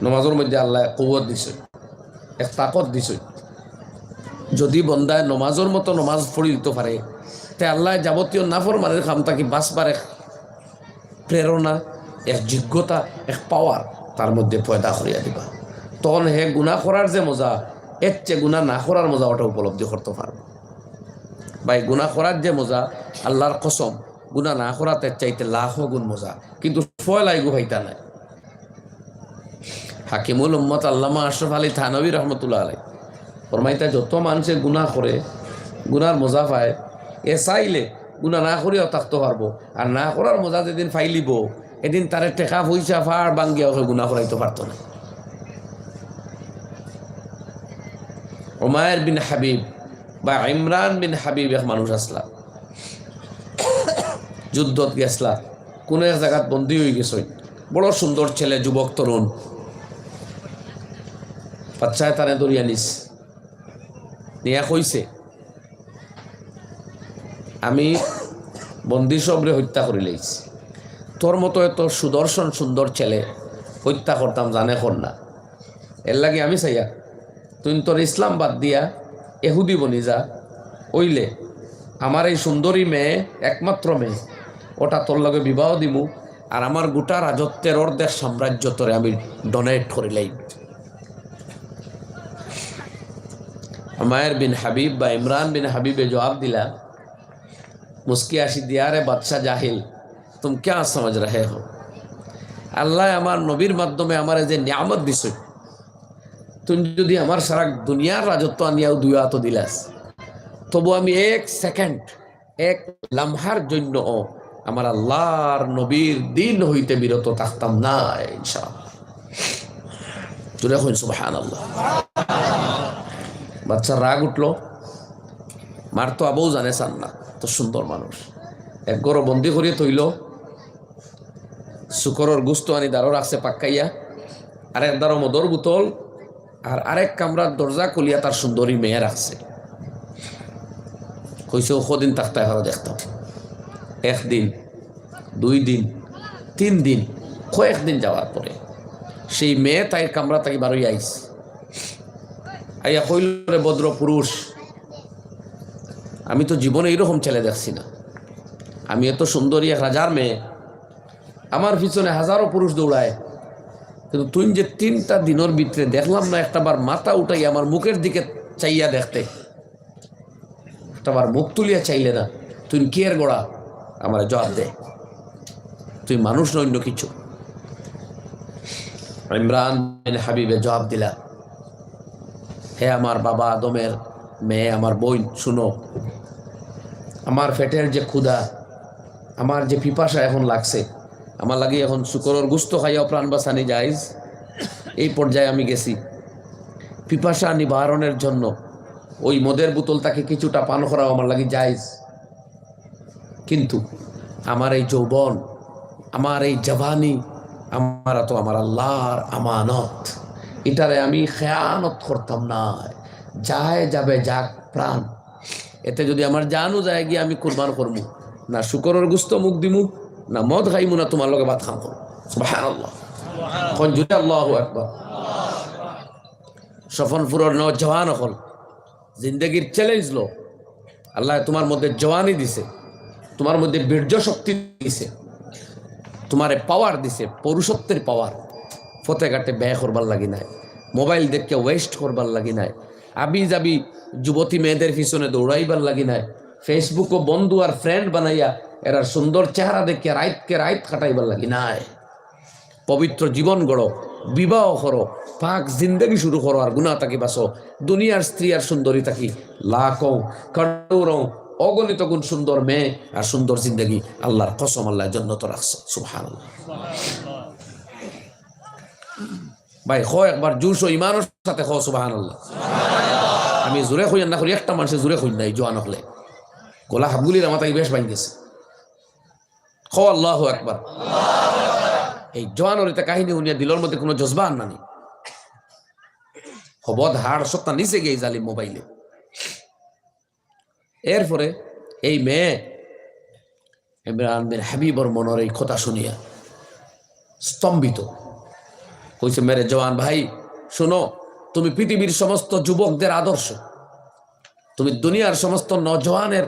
নমাজর মধ্যে আল্লায় কুওয়াত দিছে, এক তাকত দিছে। যুদি বন্দায় নমাজর মতো নমাজ পড়িলিতো পারে, তে আল্লায় যাবতীয় নাফরমানির কাম থাকি বাঁচবার এক প্রেরণা, এক যোগ্যতা, এক পাওয়ার তার মধ্যে পয়দা করিয়া দিবা। তখন হে গুনা করার যে মজা, এর চেয়ে গুনা না করার মজা ওটা উপলব্ধি করতো পারবো। ভাই, গুনা করার যে মজা, আল্লার কসম, গুনা না করাত এর চাইতে লাখো গুণ মজা, কিন্তু পয়লা এগু পাইতা নায়। হাকিমুল উম্মত আল্লামা আশরাফ আলী থানভী রহমতুল্লাহ আলাইহি ফরমাইতা, যত মানষে গুনাহ করে, গুনার মজা পায়, এ চাইলে গুনাহ না করিয়াও থাকতো পারবো, আর না করার মজা যেদিন পাইলিবো, এদিন তারে টেকা পয়সা পাড় ভাঙ্গিয়া ওকে গুনাহ করাইতো পারতো না। উমায়ের বিন হাবিব বা ইমরান বিন হাবিব এক মানুষ আছলা, যুদ্ধত গেছলা, কুনু এক জাগাত বন্দী অইগেছইন। বড় সুন্দর ছেলে, যুবক তরুণ। বাদশায় তারে ধরিয়া নিছ, নিয়া কইছে, "আমি বন্দী সবরে হত্যা করিলাইছি, তোর মতো এত সুদর্শন সুন্দর ছেলে হত্যা করতাম জানে কর না, এর লাগি আমি চাইয়ার তুইন তোর ইসলাম বাদ দিয়া এহুদি বনি যা, অইলে আমার এই সুন্দরী মেয়ে, একমাত্র মেয়ে, ওটা তোর লগে বিবাহ দিমু, আর আমার গোটা রাজত্বের অর্ধেক সাম্রাজ্য তোরে আমি ডোনেট করিলাই।" উমায়ের বিন হাবিব বা ইমরান বিন হাবিবে জবাব দিলা, মুস্কি আসি দিয়া, "রে বাদশা জাহিল, তুম ক্যা সমঝ রহে হো? আল্লায় আমার নবীর মাধ্যমে আমারে যে নিয়ামত দিছইন, তুই যদি আমার সারা দুনিয়ার রাজত্ব আনিয়াও দুই আতো দিলাস, তবু আমি এক সেকেন্ড, এক লামহার জন্য আমার আল্লাহর নবীর দিন হইতে বিরত থাকতাম না, ইনশাআল্লাহ।" জোরে কইন সুবহানাল্লাহ। বাদশার রাগ উঠলো, মারতো আবু জানে চার না, তো সুন্দর মানুষ। এক ঘরো বন্দি করিয়া থইলো, শুকরর গুস্ত আনি দারো রাখছে পাক্কাইয়া, আরেক দারো মদর বোতল, আর আরেক কামরার দরজা খুলিয়া তার সুন্দরী মেয়ে রাখছে। কইছে, "ও কদিন থাকতায় পারো দেখতাম।" একদিন, দুই দিন, তিন দিন, কয়েকদিন যাওয়ার পরে সেই মেয়ে তাইর কামরা থাকি বারইয়া আইছে। আইয়া কইল, "রে ভদ্র পুরুষ, আমি তো জীবনে এইরকম ছেলে দেখছি না। আমি এত সুন্দরী এক রাজার মেয়ে, আমার পিছনে হাজারো পুরুষ দৌড়ায়, কিন্তু তুই যে তিনটা দিনর ভিতরে দেখলাম না একটা বার মাথা উঠাই আমার মুখের দিকে চাইয়া দেখতে, একটা বার মুখ তুলিয়া চাইলে না, তুই কিয়ের গোড়া? আমারে জবাব দে, তুই মানুষ না অন্য কিছু।" ইমরান বিন হাবিবে জবাব দিলা, "হে আমার বাবা আদমের মেয়ে, আমার বইন, শুনো, আমার পেটের যে ক্ষুধা, আমার যে পিপাসা এখন লাগছে, আমার লাগি এখন শুকরর গুস্ত খাইয়াও প্রাণ বাঁচানি জায়েজ, এই পর্যায়ে আমি গেছি। পিপাসা নিবারণের জন্য ওই মদের বোতল থাকি কিছুটা পান করাও আমার লাগি জায়েজ, কিন্তু আমার এই যৌবন, আমার এই জওয়ানি, আমার তো আমার আল্লাহর আমানত, ইটারে আমি খেয়ানত করতাম না। যায় যাবে যাক প্রাণ, এতে যদি আমার জানও যায় গিয়া আমি কুরবান করমু, না শুকরর গুস্ত মুখ দিমু, না মদ খাইমু, না তুমার লগে ভাত খাম করমু।" সুবহানাল্লাহ। কইন জুরে আল্লাহু আকবার। স্বপনপুরর নওজোয়ান অকল, জিন্দেগির চ্যালেঞ্জ লও। আল্লায় তুমার মধ্যে জওয়ানি দিছে, তুমার মধ্যে বীর্য শক্তি দিছে, তুমারে পাওয়ার দিছে, পুরুষত্বের পাওয়ার। পথে ঘাটে ব্যয় করবার লাগি নায়, মোবাইল দেখিয়া ওয়েস্ট করবার লাগি নায়, আবি যাবি যুবতী মেয়েদের পিছনে দৌড়াইবার লাগি নায়, Facebook-ও বন্ধু আর ফ্রেন্ড বানাইয়া এরার সুন্দর চেহারা দেখিয়া রাইতকে রাইত কাটাইবার লাগি নায়। পবিত্র জীবন গড়ো, বিবাহ করো, পাক জিন্দেগি শুরু করো, আর গুনাহ থাকি বাঁচো। দুনিয়ার স্ত্রী আর সুন্দরী থাকি লাখো, করোড়ো, অগণিত গুণ সুন্দর মেয়ে আর সুন্দর জিন্দেগি। আল্লাহর কসম, আল্লায় জন্নত রাখছে। সুবহানাল্লাহ। ভাই, কও একবার জোশ ও ইমানর সাথে কও সুবহানাল্লাহ। আমি জোরে কইয়ার না করি, একটা মানষে জোরে কইন না, এই জোয়ান অকলে। গলা হাবগুলির আমার তাই বেশ ভাঙ্গি গেছে। কও আল্লাহু আকবার। এই জোয়ানর ইতা কাহিনী হুনিয়া দিলর মধ্যে কুনু জজবা আর নানি। হবদ হাড় সত্তা নিচে গিয়া এই জালিম মোবাইলে। এরপরে এই মেয়ে ইমরান বিন হাবিবর মনর এই কথা শুনিয়া স্তম্ভিত। কইছে, "মেরে জওয়ান ভাই, শুনো, তুমি পৃথিবীর সমস্ত যুবকদের আদর্শ, তুমি দুনিয়ার সমস্ত নওজোয়ানের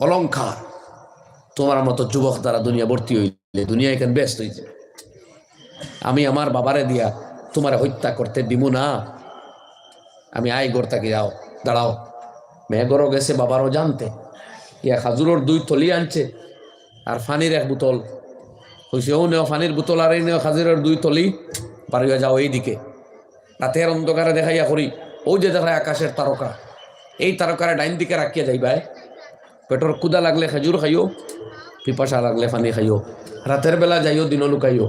অলংকার, তুমার মতো যুবক দ্বারা দুনিয়া ভর্তি অইলে দুনিয়া এখান বেহেস্ত অইযায়। আমি আমার বাবারে দিয়া তুমারে হত্যা করতে দিমু না। আমি আই ঘর থাকি, যাও, দাঁড়াও।" মেয়ে ঘরো গেছে বাবারও জানতে, ইয়া খাজুরর দুই থলি আনছে আর পানির এক বোতল। কইছে, "ও নেও পানির বোতল আর এই নেও খাজুরর দুই থলি।" বারইয়া যাও এইদিকে। রাতের অন্ধকারে দেখাইয়া করি, অউ যে দেখায় আকাশের তারকা, এই তারকারে ডাইন দিকে রাখিয়া যাইবায়। পেটর ক্ষুধা লাগলে খেজুর খাইও, পিপাসা লাগলে পানি খাইও, রাতের বেলা যাইও, দিনো লুকাইও।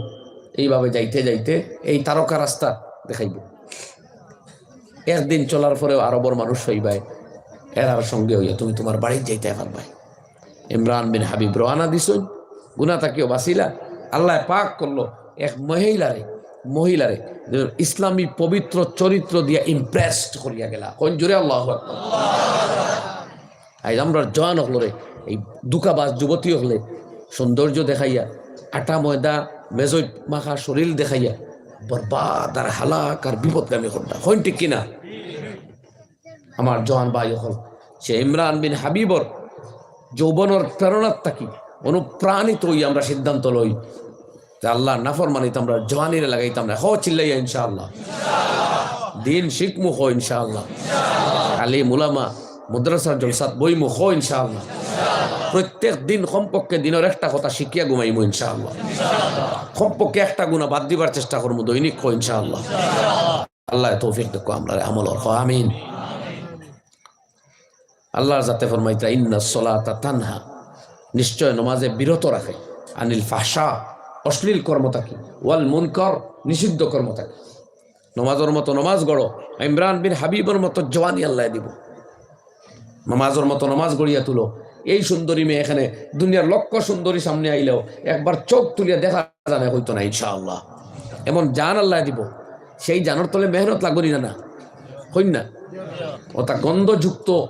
এইভাবে যাইতে যাইতে এই তারকা রাস্তা দেখাইবো। একদিন চলার পরেও আরবর মানুষ পাইবায়, এরার সঙ্গে অইয়া তুমি তুমার বাড়িত যাইতায় পারবায়। ইমরান বিন হাবিব রওয়ানা দিছইন, গুনা থাকিও বাঁচিলা। আল্লায় পাক করলো এক মহিলারে, মহিলারে ইসলামী পবিত্র চরিত্র দিয়া impressed করিয়া গেলা। কইন জোরে আল্লাহু আকবার। আইজ আমরার জোয়ান অকলরে, এই ধুকাবাজ যুবতী অকলে সৌন্দর্য দেখাইয়া, আটা ময়দা মেজইত মাখা শরীর দেখাইয়া বরবাদ আর হালাক আর বিপদগামী কররা। কইন ঠিক কিনা? আমার জোয়ান ভাই অকল, সে ইমরান বিন হাবিবর যৌবনর প্রেরণার থাকি অনুপ্রাণিত অই আমরা সিদ্ধান্ত লই যে আল্লাহর নাফরমানিত আমরা জোয়ানিরে লাগাইতাম না। কও চিল্লাইয়া ইনশাআল্লাহ। দিন শিখমু, কও ইনশাআল্লাহ। আলিম উলামা মাদ্রাসার জলসাত বইমু, কও ইনশাআল্লাহ। প্রত্যেক দিন কমপক্ষে দিনর একটা কথা শিখিয়া ঘুমাইমু ইনশাআল্লাহ। কমপক্ষে একটা গুনা বাদ দিবার চেষ্টা করমু দৈনিক, কও ইনশাআল্লাহ। আল্লায় তৌফিক দেউক্কা আমরারে আমলর, কও আমিন। আল্লাহর জাতে ফরমাইতরা, "ইন্নাস সলাতা তানহা", নিশ্চয় নমাজে বিরত রাখে, "আনিল ফাহশা", অশ্লীল কর্ম থাকি, "ওয়াল মুনকার", নিষিদ্ধ কর্ম থাকি। নমাজর মতো নমাজ গড়ো, ইমরান বিন হাবিবর মতো জোয়ানি আল্লায় দিবো। নমাজর মতো নমাজ গড়িয়া তুলো। এই সুন্দরী মেয়ে এখানে দুনিয়ার লক্ষ সুন্দরী সামনে আইলেও একবার চোখ তুলিয়া দেখা জানে কইতো না ইনশাআল্লাহ। এমন জান আল্লায় দিবো, সেই জানর তলে মেহনত লাগবো নি না? না, কইন না? অতা গন্ধযুক্ত,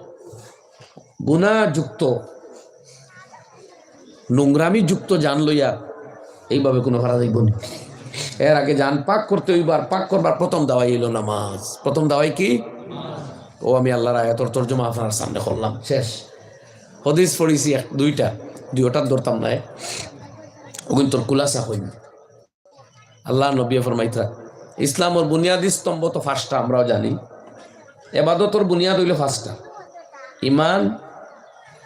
গুনাযুক্ত, নোংরামিযুক্ত জান লইয়া এইভাবে কুনু পারা যাইবো নি? এর আগে জান পাক করতে অইবো, আর পাক করবার প্রথম দাওয়াই অইলো নমাজ। প্রথম দাওয়াই কি? অউ আমি আল্লাহর আয়াতর তর্জমা আপনারার সামনে করলাম, শেষ। হাদিস পড়ছি এক দুইটা, দুইওটার ধরতাম নায়, অগুইন্তর খুলাসা কইমু। আল্লাহর নবীয়ে ফরমাইতরা, ইসলামর বুনিয়াদি স্তম্ভ তো পাঁচটা, আমরাও জানি। এবাদতর বুনিয়াদ অইলো পাঁচটা, ইমান,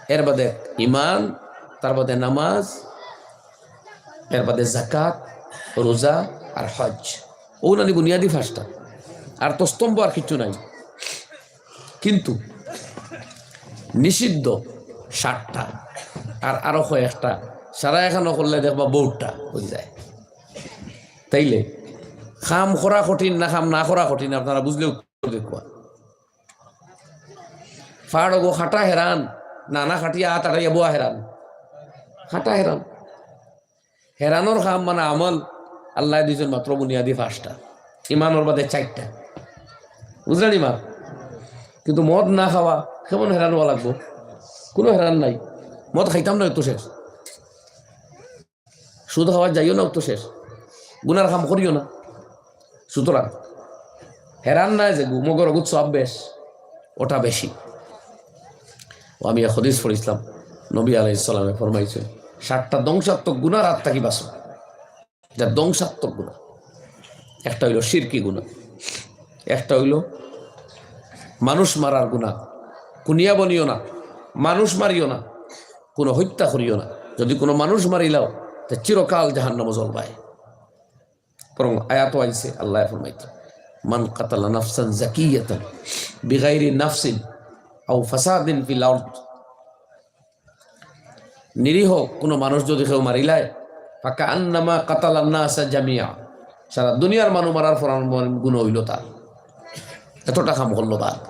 এর বাদে ইমান, তার বাদে নামাজ, এর বাদে যাকাত, রোজা আর হজ। অউ নানি বুনিয়াদি পাঁচটা, আর তো স্তম্ভ আর কিচ্ছু নাই। কিন্তু নিষিদ্ধ সাতটা, আর আরো কয়েকটা, সারা এখানো করলে দেখবা বউতটা অই যায়। তাইলে কাম করা কঠিন না কাম না করা কঠিন, আপনারা বুঝলে উত্তর দেউক্কা। ফাড় অগু খাটা হেরান, না না খাটিয়া আত আটাইয়া বওয়া হেরান, খাটা হেরান। হেরানর কাম মানে আমল, আল্লায় দিছইন মাত্র বুনিয়াদি পাঁচটা, ইমানর বাদে চাইরটা। বুঝলা নি মা? কিন্তু মদ না খাওয়া, কেমন হেরান অওয়া লাগবো? কুনু হেরান নাই। মদ খাইতাম না, অউ তো শেষ। সুদ খাওয়াত যাইও না, অউ তো শেষ। গুনার কাম করিও না। সুতরাং হেরান নায় যেগু, মগর অগুত সওয়াব বেশ, অটা বেশি। অউ আমি এক হাদিস পড়ছিলাম, নবী আলাইহিস সালামে ফরমাইছইন, সাতটা ধ্বংসাত্মক গুনার আত থাকি বাঁচো। ইটা ধ্বংসাত্মক গুনা। একটা অইলো শিরকি গুনা, একটা অইলো মানুষ মারার গুনা। কুনিয়া বনিও না, মানুষ মারিও না, কুনু হত্যা করিও না। যুদি কুনু মানুষ মারিলাও, তে চিরকাল জাহান্নামো জ্বলবায়। বরং আয়াতো আইছে, আল্লায় ফরমাইতরা, "মান কাতালা নাফসান জাকিয়াতান বিগাইরি নাফসিন আও ফাসাদিন ফিল আরদ।" নিরীহ কুনু মানুষ যুদি কেউ মারিলায়, "ফাকাআন্নামা কাতালান নাসা জামিয়া", সারা দুনিয়ার মানুষ মারার ফরান গুনা অইলো তার। এতটা কাম করলো বাদ।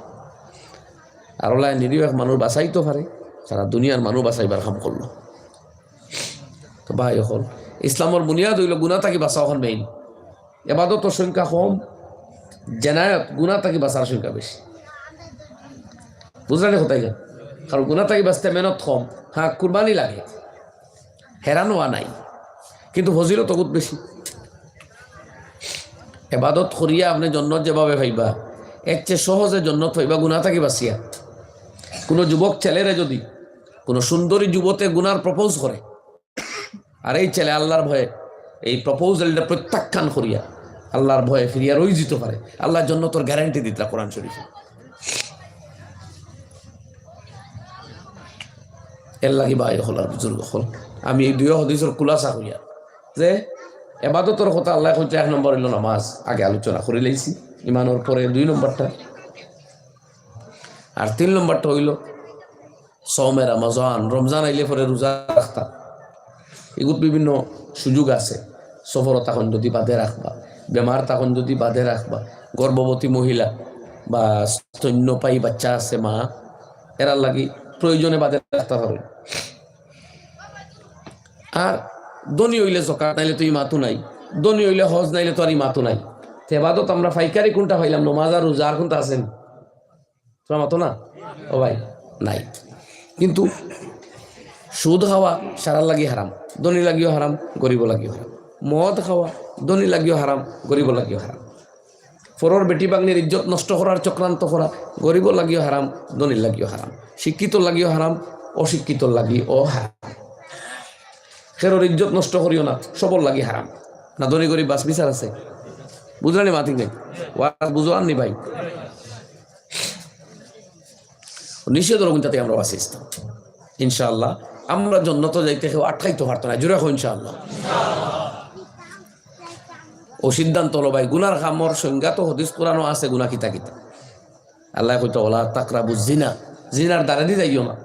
আর অলায় নিরীহ এক মানুষ বাঁচাইতো পারে, সারা দুনিয়ার মানুষ বাঁচাইবার কাম করলো। তো ভাই অকল, ইসলামর বুনিয়াদ অইলো গুনা থাকি বাঁচা অখান main। এবাদতর সংখ্যা কম, জেনায়ত, গুনা থাকি বাঁচার সংখ্যা বেশি। বুঝলা নি কথাখান? কারণ গুনা থাকি বাঁচতে মেহনত কম, হ্যাঁ, কুরবানি লাগে, হেরান অওয়া নাই, কিন্তু ফজিলত অগুত বেশি। এবাদত করিয়া আপনে জন্নত যেভাবে পাইবা, এর চেয়ে সহজে জন্নত পাইবা গুনা থাকি বাঁচিয়া। কুনু যুবক ছেলেরে যুদি কুনু সুন্দরী যুবতে গুনার propose করে, আর এই ছেলে আল্লাহর ভয়ে এই proposalটা প্রত্যাখ্যান করিয়া আল্লাহর ভয়ে ফিরিয়া রই যিতো পারে, আল্লায় জন্নতর guarantee দিতরা কোরআন শরীফে। এর লাগি ভাই অকল আর বুজুর্গ অকল, আমি এই দুইও হাদিসর খুলাসা কইয়ার যে এবাদতর কথা আল্লায় কইছে, এক নম্বর অইলো নামাজ, আগে আলোচনা করি লাইছি, ইমানর পরে দুই নম্বরটা। আর তিন নম্বরটা অইলো সওমে রমাজান, রমজান আইলে পরে রোজা রাখতা। এগুত বিভিন্ন সুযোগ আছে। সফর থাকইন যদি বাদে রাখবা, বেমার থাকইন যদি বাদে রাখবা, গর্ভবতী মহিলা বা স্তন্যপায়ী বাচ্চা আছে মা, এরার লাগি প্রয়োজনে বাদে রাখতা পারইন। আর ধনী অইলে জকাত, নাইলে তো ইমাতও নাই। ধনী অইলে হজ, নাইলে তো আর ইমাতও নাই। তে এবাদত আমরা পাইকারি কুনটা পাইলাম? নমাজ আর রোজা, আর কুনটা আছে নি? তোরা মাতো না? ও ভাই, নাই। কিন্তু সুদ খাওয়া সারার লাগি হারাম, ধনী লাগিও হারাম, গরিব লাগিও হারাম। মদ খাওয়া ধনী লাগিও হারাম, গরিব লাগিও হারাম। পরর বেটি বাগনির ইজ্জত নষ্ট করার চক্রান্ত করা গরিব লাগিও হারাম, ধনীর লাগিও হারাম, শিক্ষিত লাগিও হারাম, অশিক্ষিত লাগিও হারাম। কেউর ইজ্জত নষ্ট করিও না, সবর লাগি হারাম। না ধনী গরিব বাছ বিচার আছে? বুঝরা নি মাতিক নাই? ওয়াজ বুঝো আর নি ভাই? নিষেধ অইলো কুনটাতে আমরা বাঁচি ইসলাম। ইনশাআল্লাহ, আমরা জন্নতো যাইতে কেউ আটকাইতো পারতো না। জোরে কও ইনশাআল্লাহ। ও সিদ্ধান্ত অইলো ভাই, গুনার কামর সংজ্ঞা তো হাদিস কোরআনো আছে, গুনা কিতা কিতা। আল্লায় কইতো, "ওয়ালা তাকরাবুজ জিনা", জিনার দ্বারেদি যাইও না।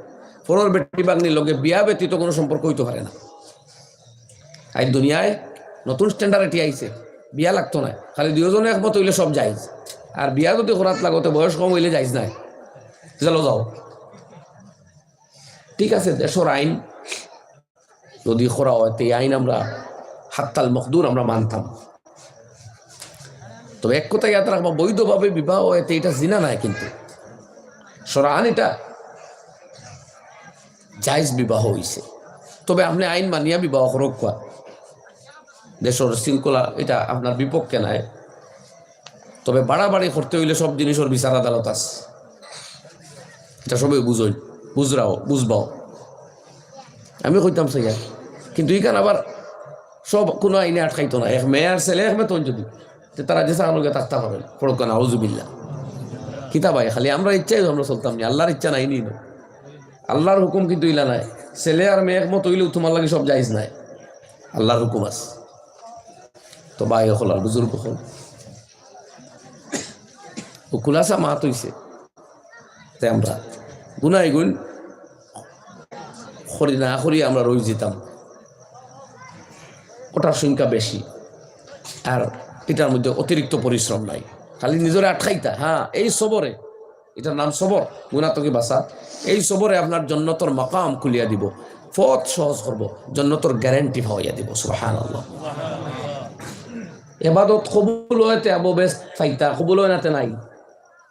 পরর বেটি বাগনির লগে বিয়া ব্যতীত কুনু সম্পর্ক অইতো পারে না। আইজ দুনিয়ায় নতুন standard এটি আইছে, বিয়া লাগতো নায়, খালি দুইওজনে একমত অইলে সব জায়েজ। আর বিয়া যদি করাত লাগো, তে বয়স কম অইলে জায়েজ নায়। চলো যাও, ঠিক আছে, দেশর আইন যদি করা অয়, তে এই আইন আমরা হাত্তাল মকদুর আমরা মানতাম। তবে এক কথা ইয়াদ রাখবা, বৈধভাবে বিবাহ অয়, তে ইটা জিনা নায়, কিন্তু শরআন ইটা জায়েজ বিবাহ অইছে। তবে আপনে আইন মানিয়া বিবাহ করউক্কা, দেশর শৃঙ্খলা ইটা আপনার বিপক্ষে নায়। তবে বাড়াবাড়ি করতে অইলে সব জিনিসর বিচার আদালত আছে, ইটা সবে বুঝইন, বুঝরাও, বুঝবাও। আমি কইতাম চাইয়ার, কিন্তু ইখান আবার সব কুনু আইনে আটকাইতো না। এক মেয়ে আর ছেলে এক মেয়ে তখন যদি, তে তারা যে চাকর লগে থাকতা পারইন, পড়উক্কা না, আউযুবিল্লাহ। কিতা ভাই, খালি আমরার ইচ্ছায় আমরা চলতাম নি, আল্লার ইচ্ছা নায় নি? আল্লার হুকুম কিন্তু ইলা নায়। ছেলে আর মেয়ে একমত অইলেও তুমার লাগি সব জায়েজ নায়, আল্লার হুকুম আছে। তো ভাই অকল আর বুজুর্গ অকল, ও খুলাসা মাত অইছে। তে আমরা গুনা ইগুন করি না করি আমরা রই যিতাম, ওটার সংখ্যা বেশি। আর ইটার মধ্যে অতিরিক্ত পরিশ্রম নাই, খালি নিজরে আটকাইতা। হ্যাঁ, এই সবরে, ইটার নাম সবর, গুনা থাকি বাঁচা। এই সবরে আপনার জন্নতর মাকাম খুলিয়া দিবো, পথ সহজ করবো, জন্নতর গ্যারান্টি পাওয়াইয়া দিবো। সুবহানাল্লাহ। এবাদত কবুল অয় তে আবো বেহেস্ত পাইতা, কবুল অয় না তে নাই।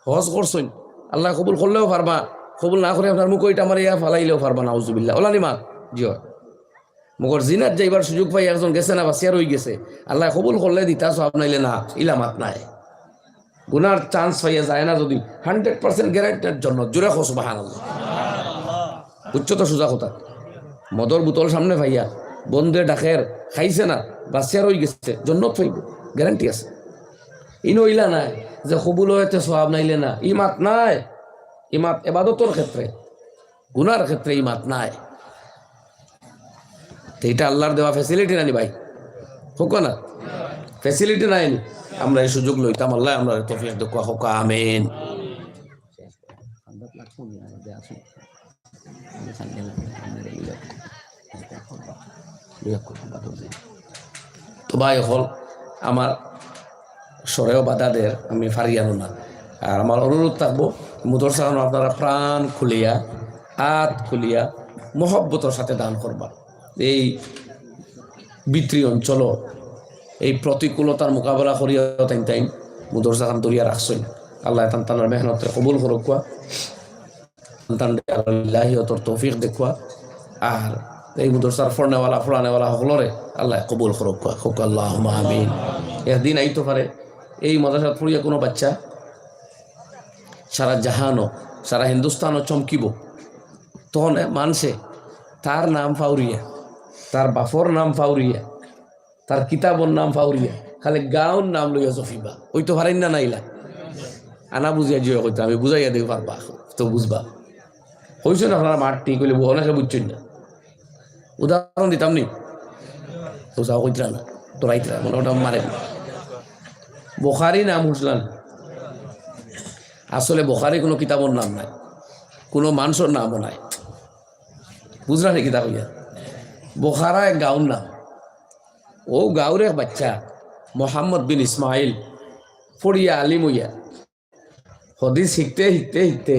হজ করছইন, আল্লায় কবুল করলেও পারবা, কবুল না করি আপনার মুখো ইটা মারিয়া ফালাইলেও পারবা, নাউজুবিল্লাহ। অলা নি মাত? জি অয়। মগর জিনাত যাইবার সুযোগ পাইয়া একজন গেছে না, বাঁচিয়া রই গেছে, আল্লায় কবুল করলে দিতা সওয়াব, নাইলে না, ইলা মাত নায়। গুনার chance পাইয়া যায় না যদি, hundred percent গ্যারান্টি জন্নত। জোরে কও সুবহানাল্লাহ। বুঝছো তো সোজা কথা? মদর বোতল সামনে পাইয়া, বন্দে ডাকের, খাইছে না, বাঁচিয়া রই গেছে, জন্নত পাইবো, গ্যারান্টি আছে। ইনো ইলা নায় যে কবুল অয় তে সওয়াব, নাইলে না, ই মাত নায়। ই মাত এবাদতর ক্ষেত্রে, গুনার ক্ষেত্রে ই মাত নায়। তে ইটা আল্লার দেওয়া facility না নি ভাই? কউক্কা না? Facility নায় নি? আমরা এই সুযোগ লইতাম, আল্লায় আমরারে তৌফিক দেউক্কা, কউক্কা আমিন। তো ভাই অকল, আমার স্বরেও বাধা দের, আমি পারিয়ার না। আর আমার অনুরোধ থাকবো, মাদ্রাসাখানো আপনারা প্রাণ খুলিয়া, আত খুলিয়া, মহব্বতর সাথে দান করবা। এই ভিতরি অঞ্চলো এই প্রতিকূলতার মোকাবেলা করিয়া তাইন তাইন মাদ্রাসাখান ধরিয়া রাখছইন। আল্লায় তান তানর মেহনতরে কবুল করউক্কা। সন্তানরে আল্লাহ লাইলাহিয়তর তৌফিক দেউক্কা। আর এই মাদ্রাসার পড়নেওয়ালা, পড়ানেওয়ালা হকলরে আল্লায় কবুল করউক্কা। কউক্কা আল্লাহুম্মা আমিন। একদিন আইতো পারে এই মাদ্রাসাত পড়িয়া কুনু বাচ্চা সারা জাহানো, সারা হিন্দুস্তানো চমকিবো। তখন মানষে তার নাম পাউরিয়া, তার বাপর নাম পাউরিয়া, তার কিতাবর নাম পাউরিয়া, খালি গাউর নাম লইয়া জফিবা। অইতো পারইন না নাইলা? আনা বুঝিয়া জিও কইতা, আমি বুঝাইয়া দেই পারবা, তো বুঝবা। কইছইন আপনারা মাত ঠিক, অইলে অনেকে বুঝছইন না। উদাহরণ দিতাম নি? বুঝাও কইতরা না। তোরাইতরা, মানে, ওটা মারে। বুখারি নাম হুনছলান? আসলে বুখারি কুনু কিতাবর নাম নায়, কুনু মানষর নামও নায়। বুঝরা নি কিতা কইয়ার? বুখারা এক গাউর নাম। অউ গাউর এক বাইচ্চা মোহাম্মদ বিন ইসমাইল পড়িয়া আলিম অইয়া হদিস হিকতে, হিকতে, হিকতে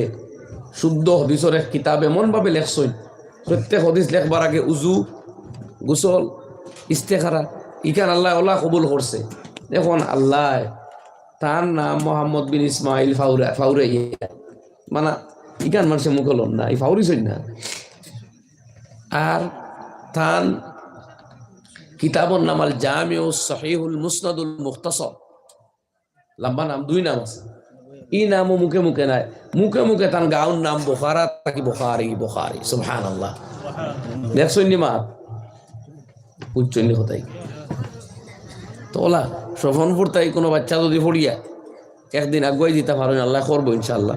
শুদ্ধ হদিসর এক কিতাব এমন ভাবে লেখছইন, প্রত্যেক হদিস লেখবার আগে উজু, গোসল, ইস্তেখারা, ইখান আল্লায় অলা কবুল করছে। এখন আল্লায় তান নাম মোহাম্মদ বিন ইসমাইল ফাউরা-, ফাউরাইয়া, মানে, ইখান মানষে মুখো লইন না, ই ফাউরিছইন না। আর তান কিতাবর নাম আল জামিউ সহিহুল মুসনাদুল মুখতাসর। লম্বা নাম, দুই নাম আছে। ই নামও মুখে মুখে নায়, মুখে মুখে তান গাউর নাম বুখারা থাকি বুখারি, বুখারি। সুবহানাল্লাহ। দেখছইন নি মাত? বুঝছইন নি কথাই? তো অলা, স্বপনপুর তাই কুনু বাইচ্চা যদি পড়িয়া একদিন আগুয়াই দিতা পারইন, আল্লায় করবো ইনশাআল্লাহ।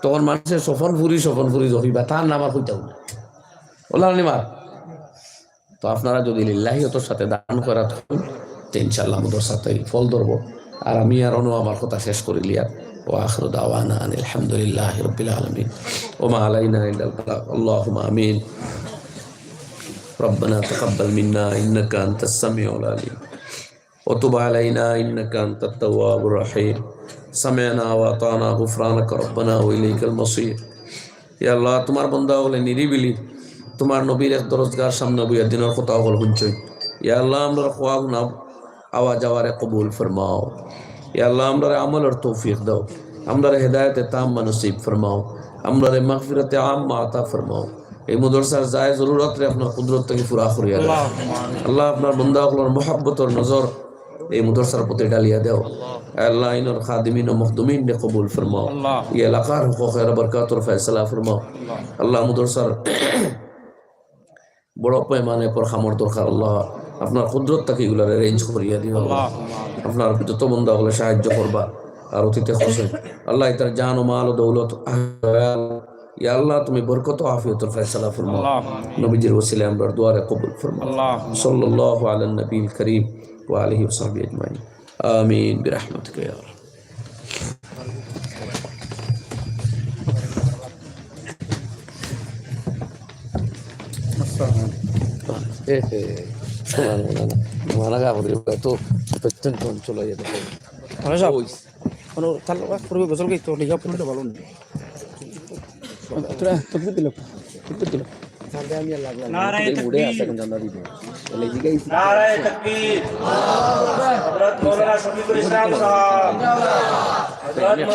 তখন মানষে স্বপনপুরি, স্বপনপুরি জহিবা, তার নাম আর কইতাম না। অলা নি মাত? তো আপনারা যদি লিল্লাহিয়তর সাথে দান করা থাকেন, তো ইনশাআল্লাহ মাদ্রাসাতে ফল ধরবো। আর আমি আর অনো আমার কথা শেষ করিলিয়ার। ওয়া আখিরু দাওয়ানা আনিল হামদুলিল্লাহি রাব্বিল আলামিন। ওয়া মা আলাইনা ইল্লাল বালাগ। আল্লাহুম্মা আমিন। ربنا تقبل منا إنك أنت السميع العليم وتب علينا إنك أنت التواب الرحيم. سمعنا وأطعنا غفرانك ربنا وإليك المصير. ইয়া আল্লাহ, তুমার বন্দা অকলে নিরিবিলি তুমার নবীর এক দরজগার সামনে বইয়া দিনর কথা অকল হুনছইন। ইয়া আল্লাহ, আমরার কওয়া হুনা আওয়া যাওয়ারে কবুল ফরমাও। ইয়া আল্লাহ, আমরারে আমলর তৌফিক দাও, আমরারে হেদায়েতে তাম্মা নসিব ফরমাও, আমরারে মাগফিরাতে আম্মা আতা ফরমাও। এই মাদ্রাসার যায় জরুরতরে আপনার কুদরত থাকি পুরা করিয়া দেও। আল্লাহ, আপনার বন্দা অকলর মহব্বতর নজর এই মাদ্রাসার প্রতি ডালিয়া দেও। আল্লাহ, ইনর খাদিমিন ও মখদুমিনরে কবুল ফরমাও। আল্লাহ। এই এলাকার হকে খায়ের বরকতর ফয়সালা ফরমাও। আল্লাহ। আল্লাহ, মাদ্রাসার বড় পয়মানে পর কামর দরকার, আল্লাহ, আপনার কুদরত থাকি ইগুলারে arrange করিয়া দিও, আল্লাহ। আল্লাহ। আপনার যত বন্দা অকলে সাহায্য করবা, আর অতীতে করছে, আল্লাহ, ইতার জান ও মাল ও দৌলত, ইয়া আল্লাহ, তুমি বরকত ও আফিয়তর ফয়সালা ফরমাও। আল্লাহ। নবীজির ওসিলায় আমরার দোয়ারে কবুল ফরমাও। আল্লাহ। সাল্লাল্লাহু আলান নবীল করিম ওয়া আলিহি ওয়া সাহবিহি আজমাইন। আমিন বিরাহমাতিকা ইয়া আরহাম। এ, এ, না, না, না, না। মানা গা করে, তো প্রত্যন্ত অঞ্চল হয়ে যেতে হবে। মানে সব, ওই। কোনো তার পূর্বে গোসল করতে হলে ইয়া করতে ভালো না। তোরা তকবির দিল, তকবির দিল। নারায়ে তাকবীর। নারায়ে তাকবীর। হযরত মাওলানা শফিকুল ইসলাম সাহেব। হযরত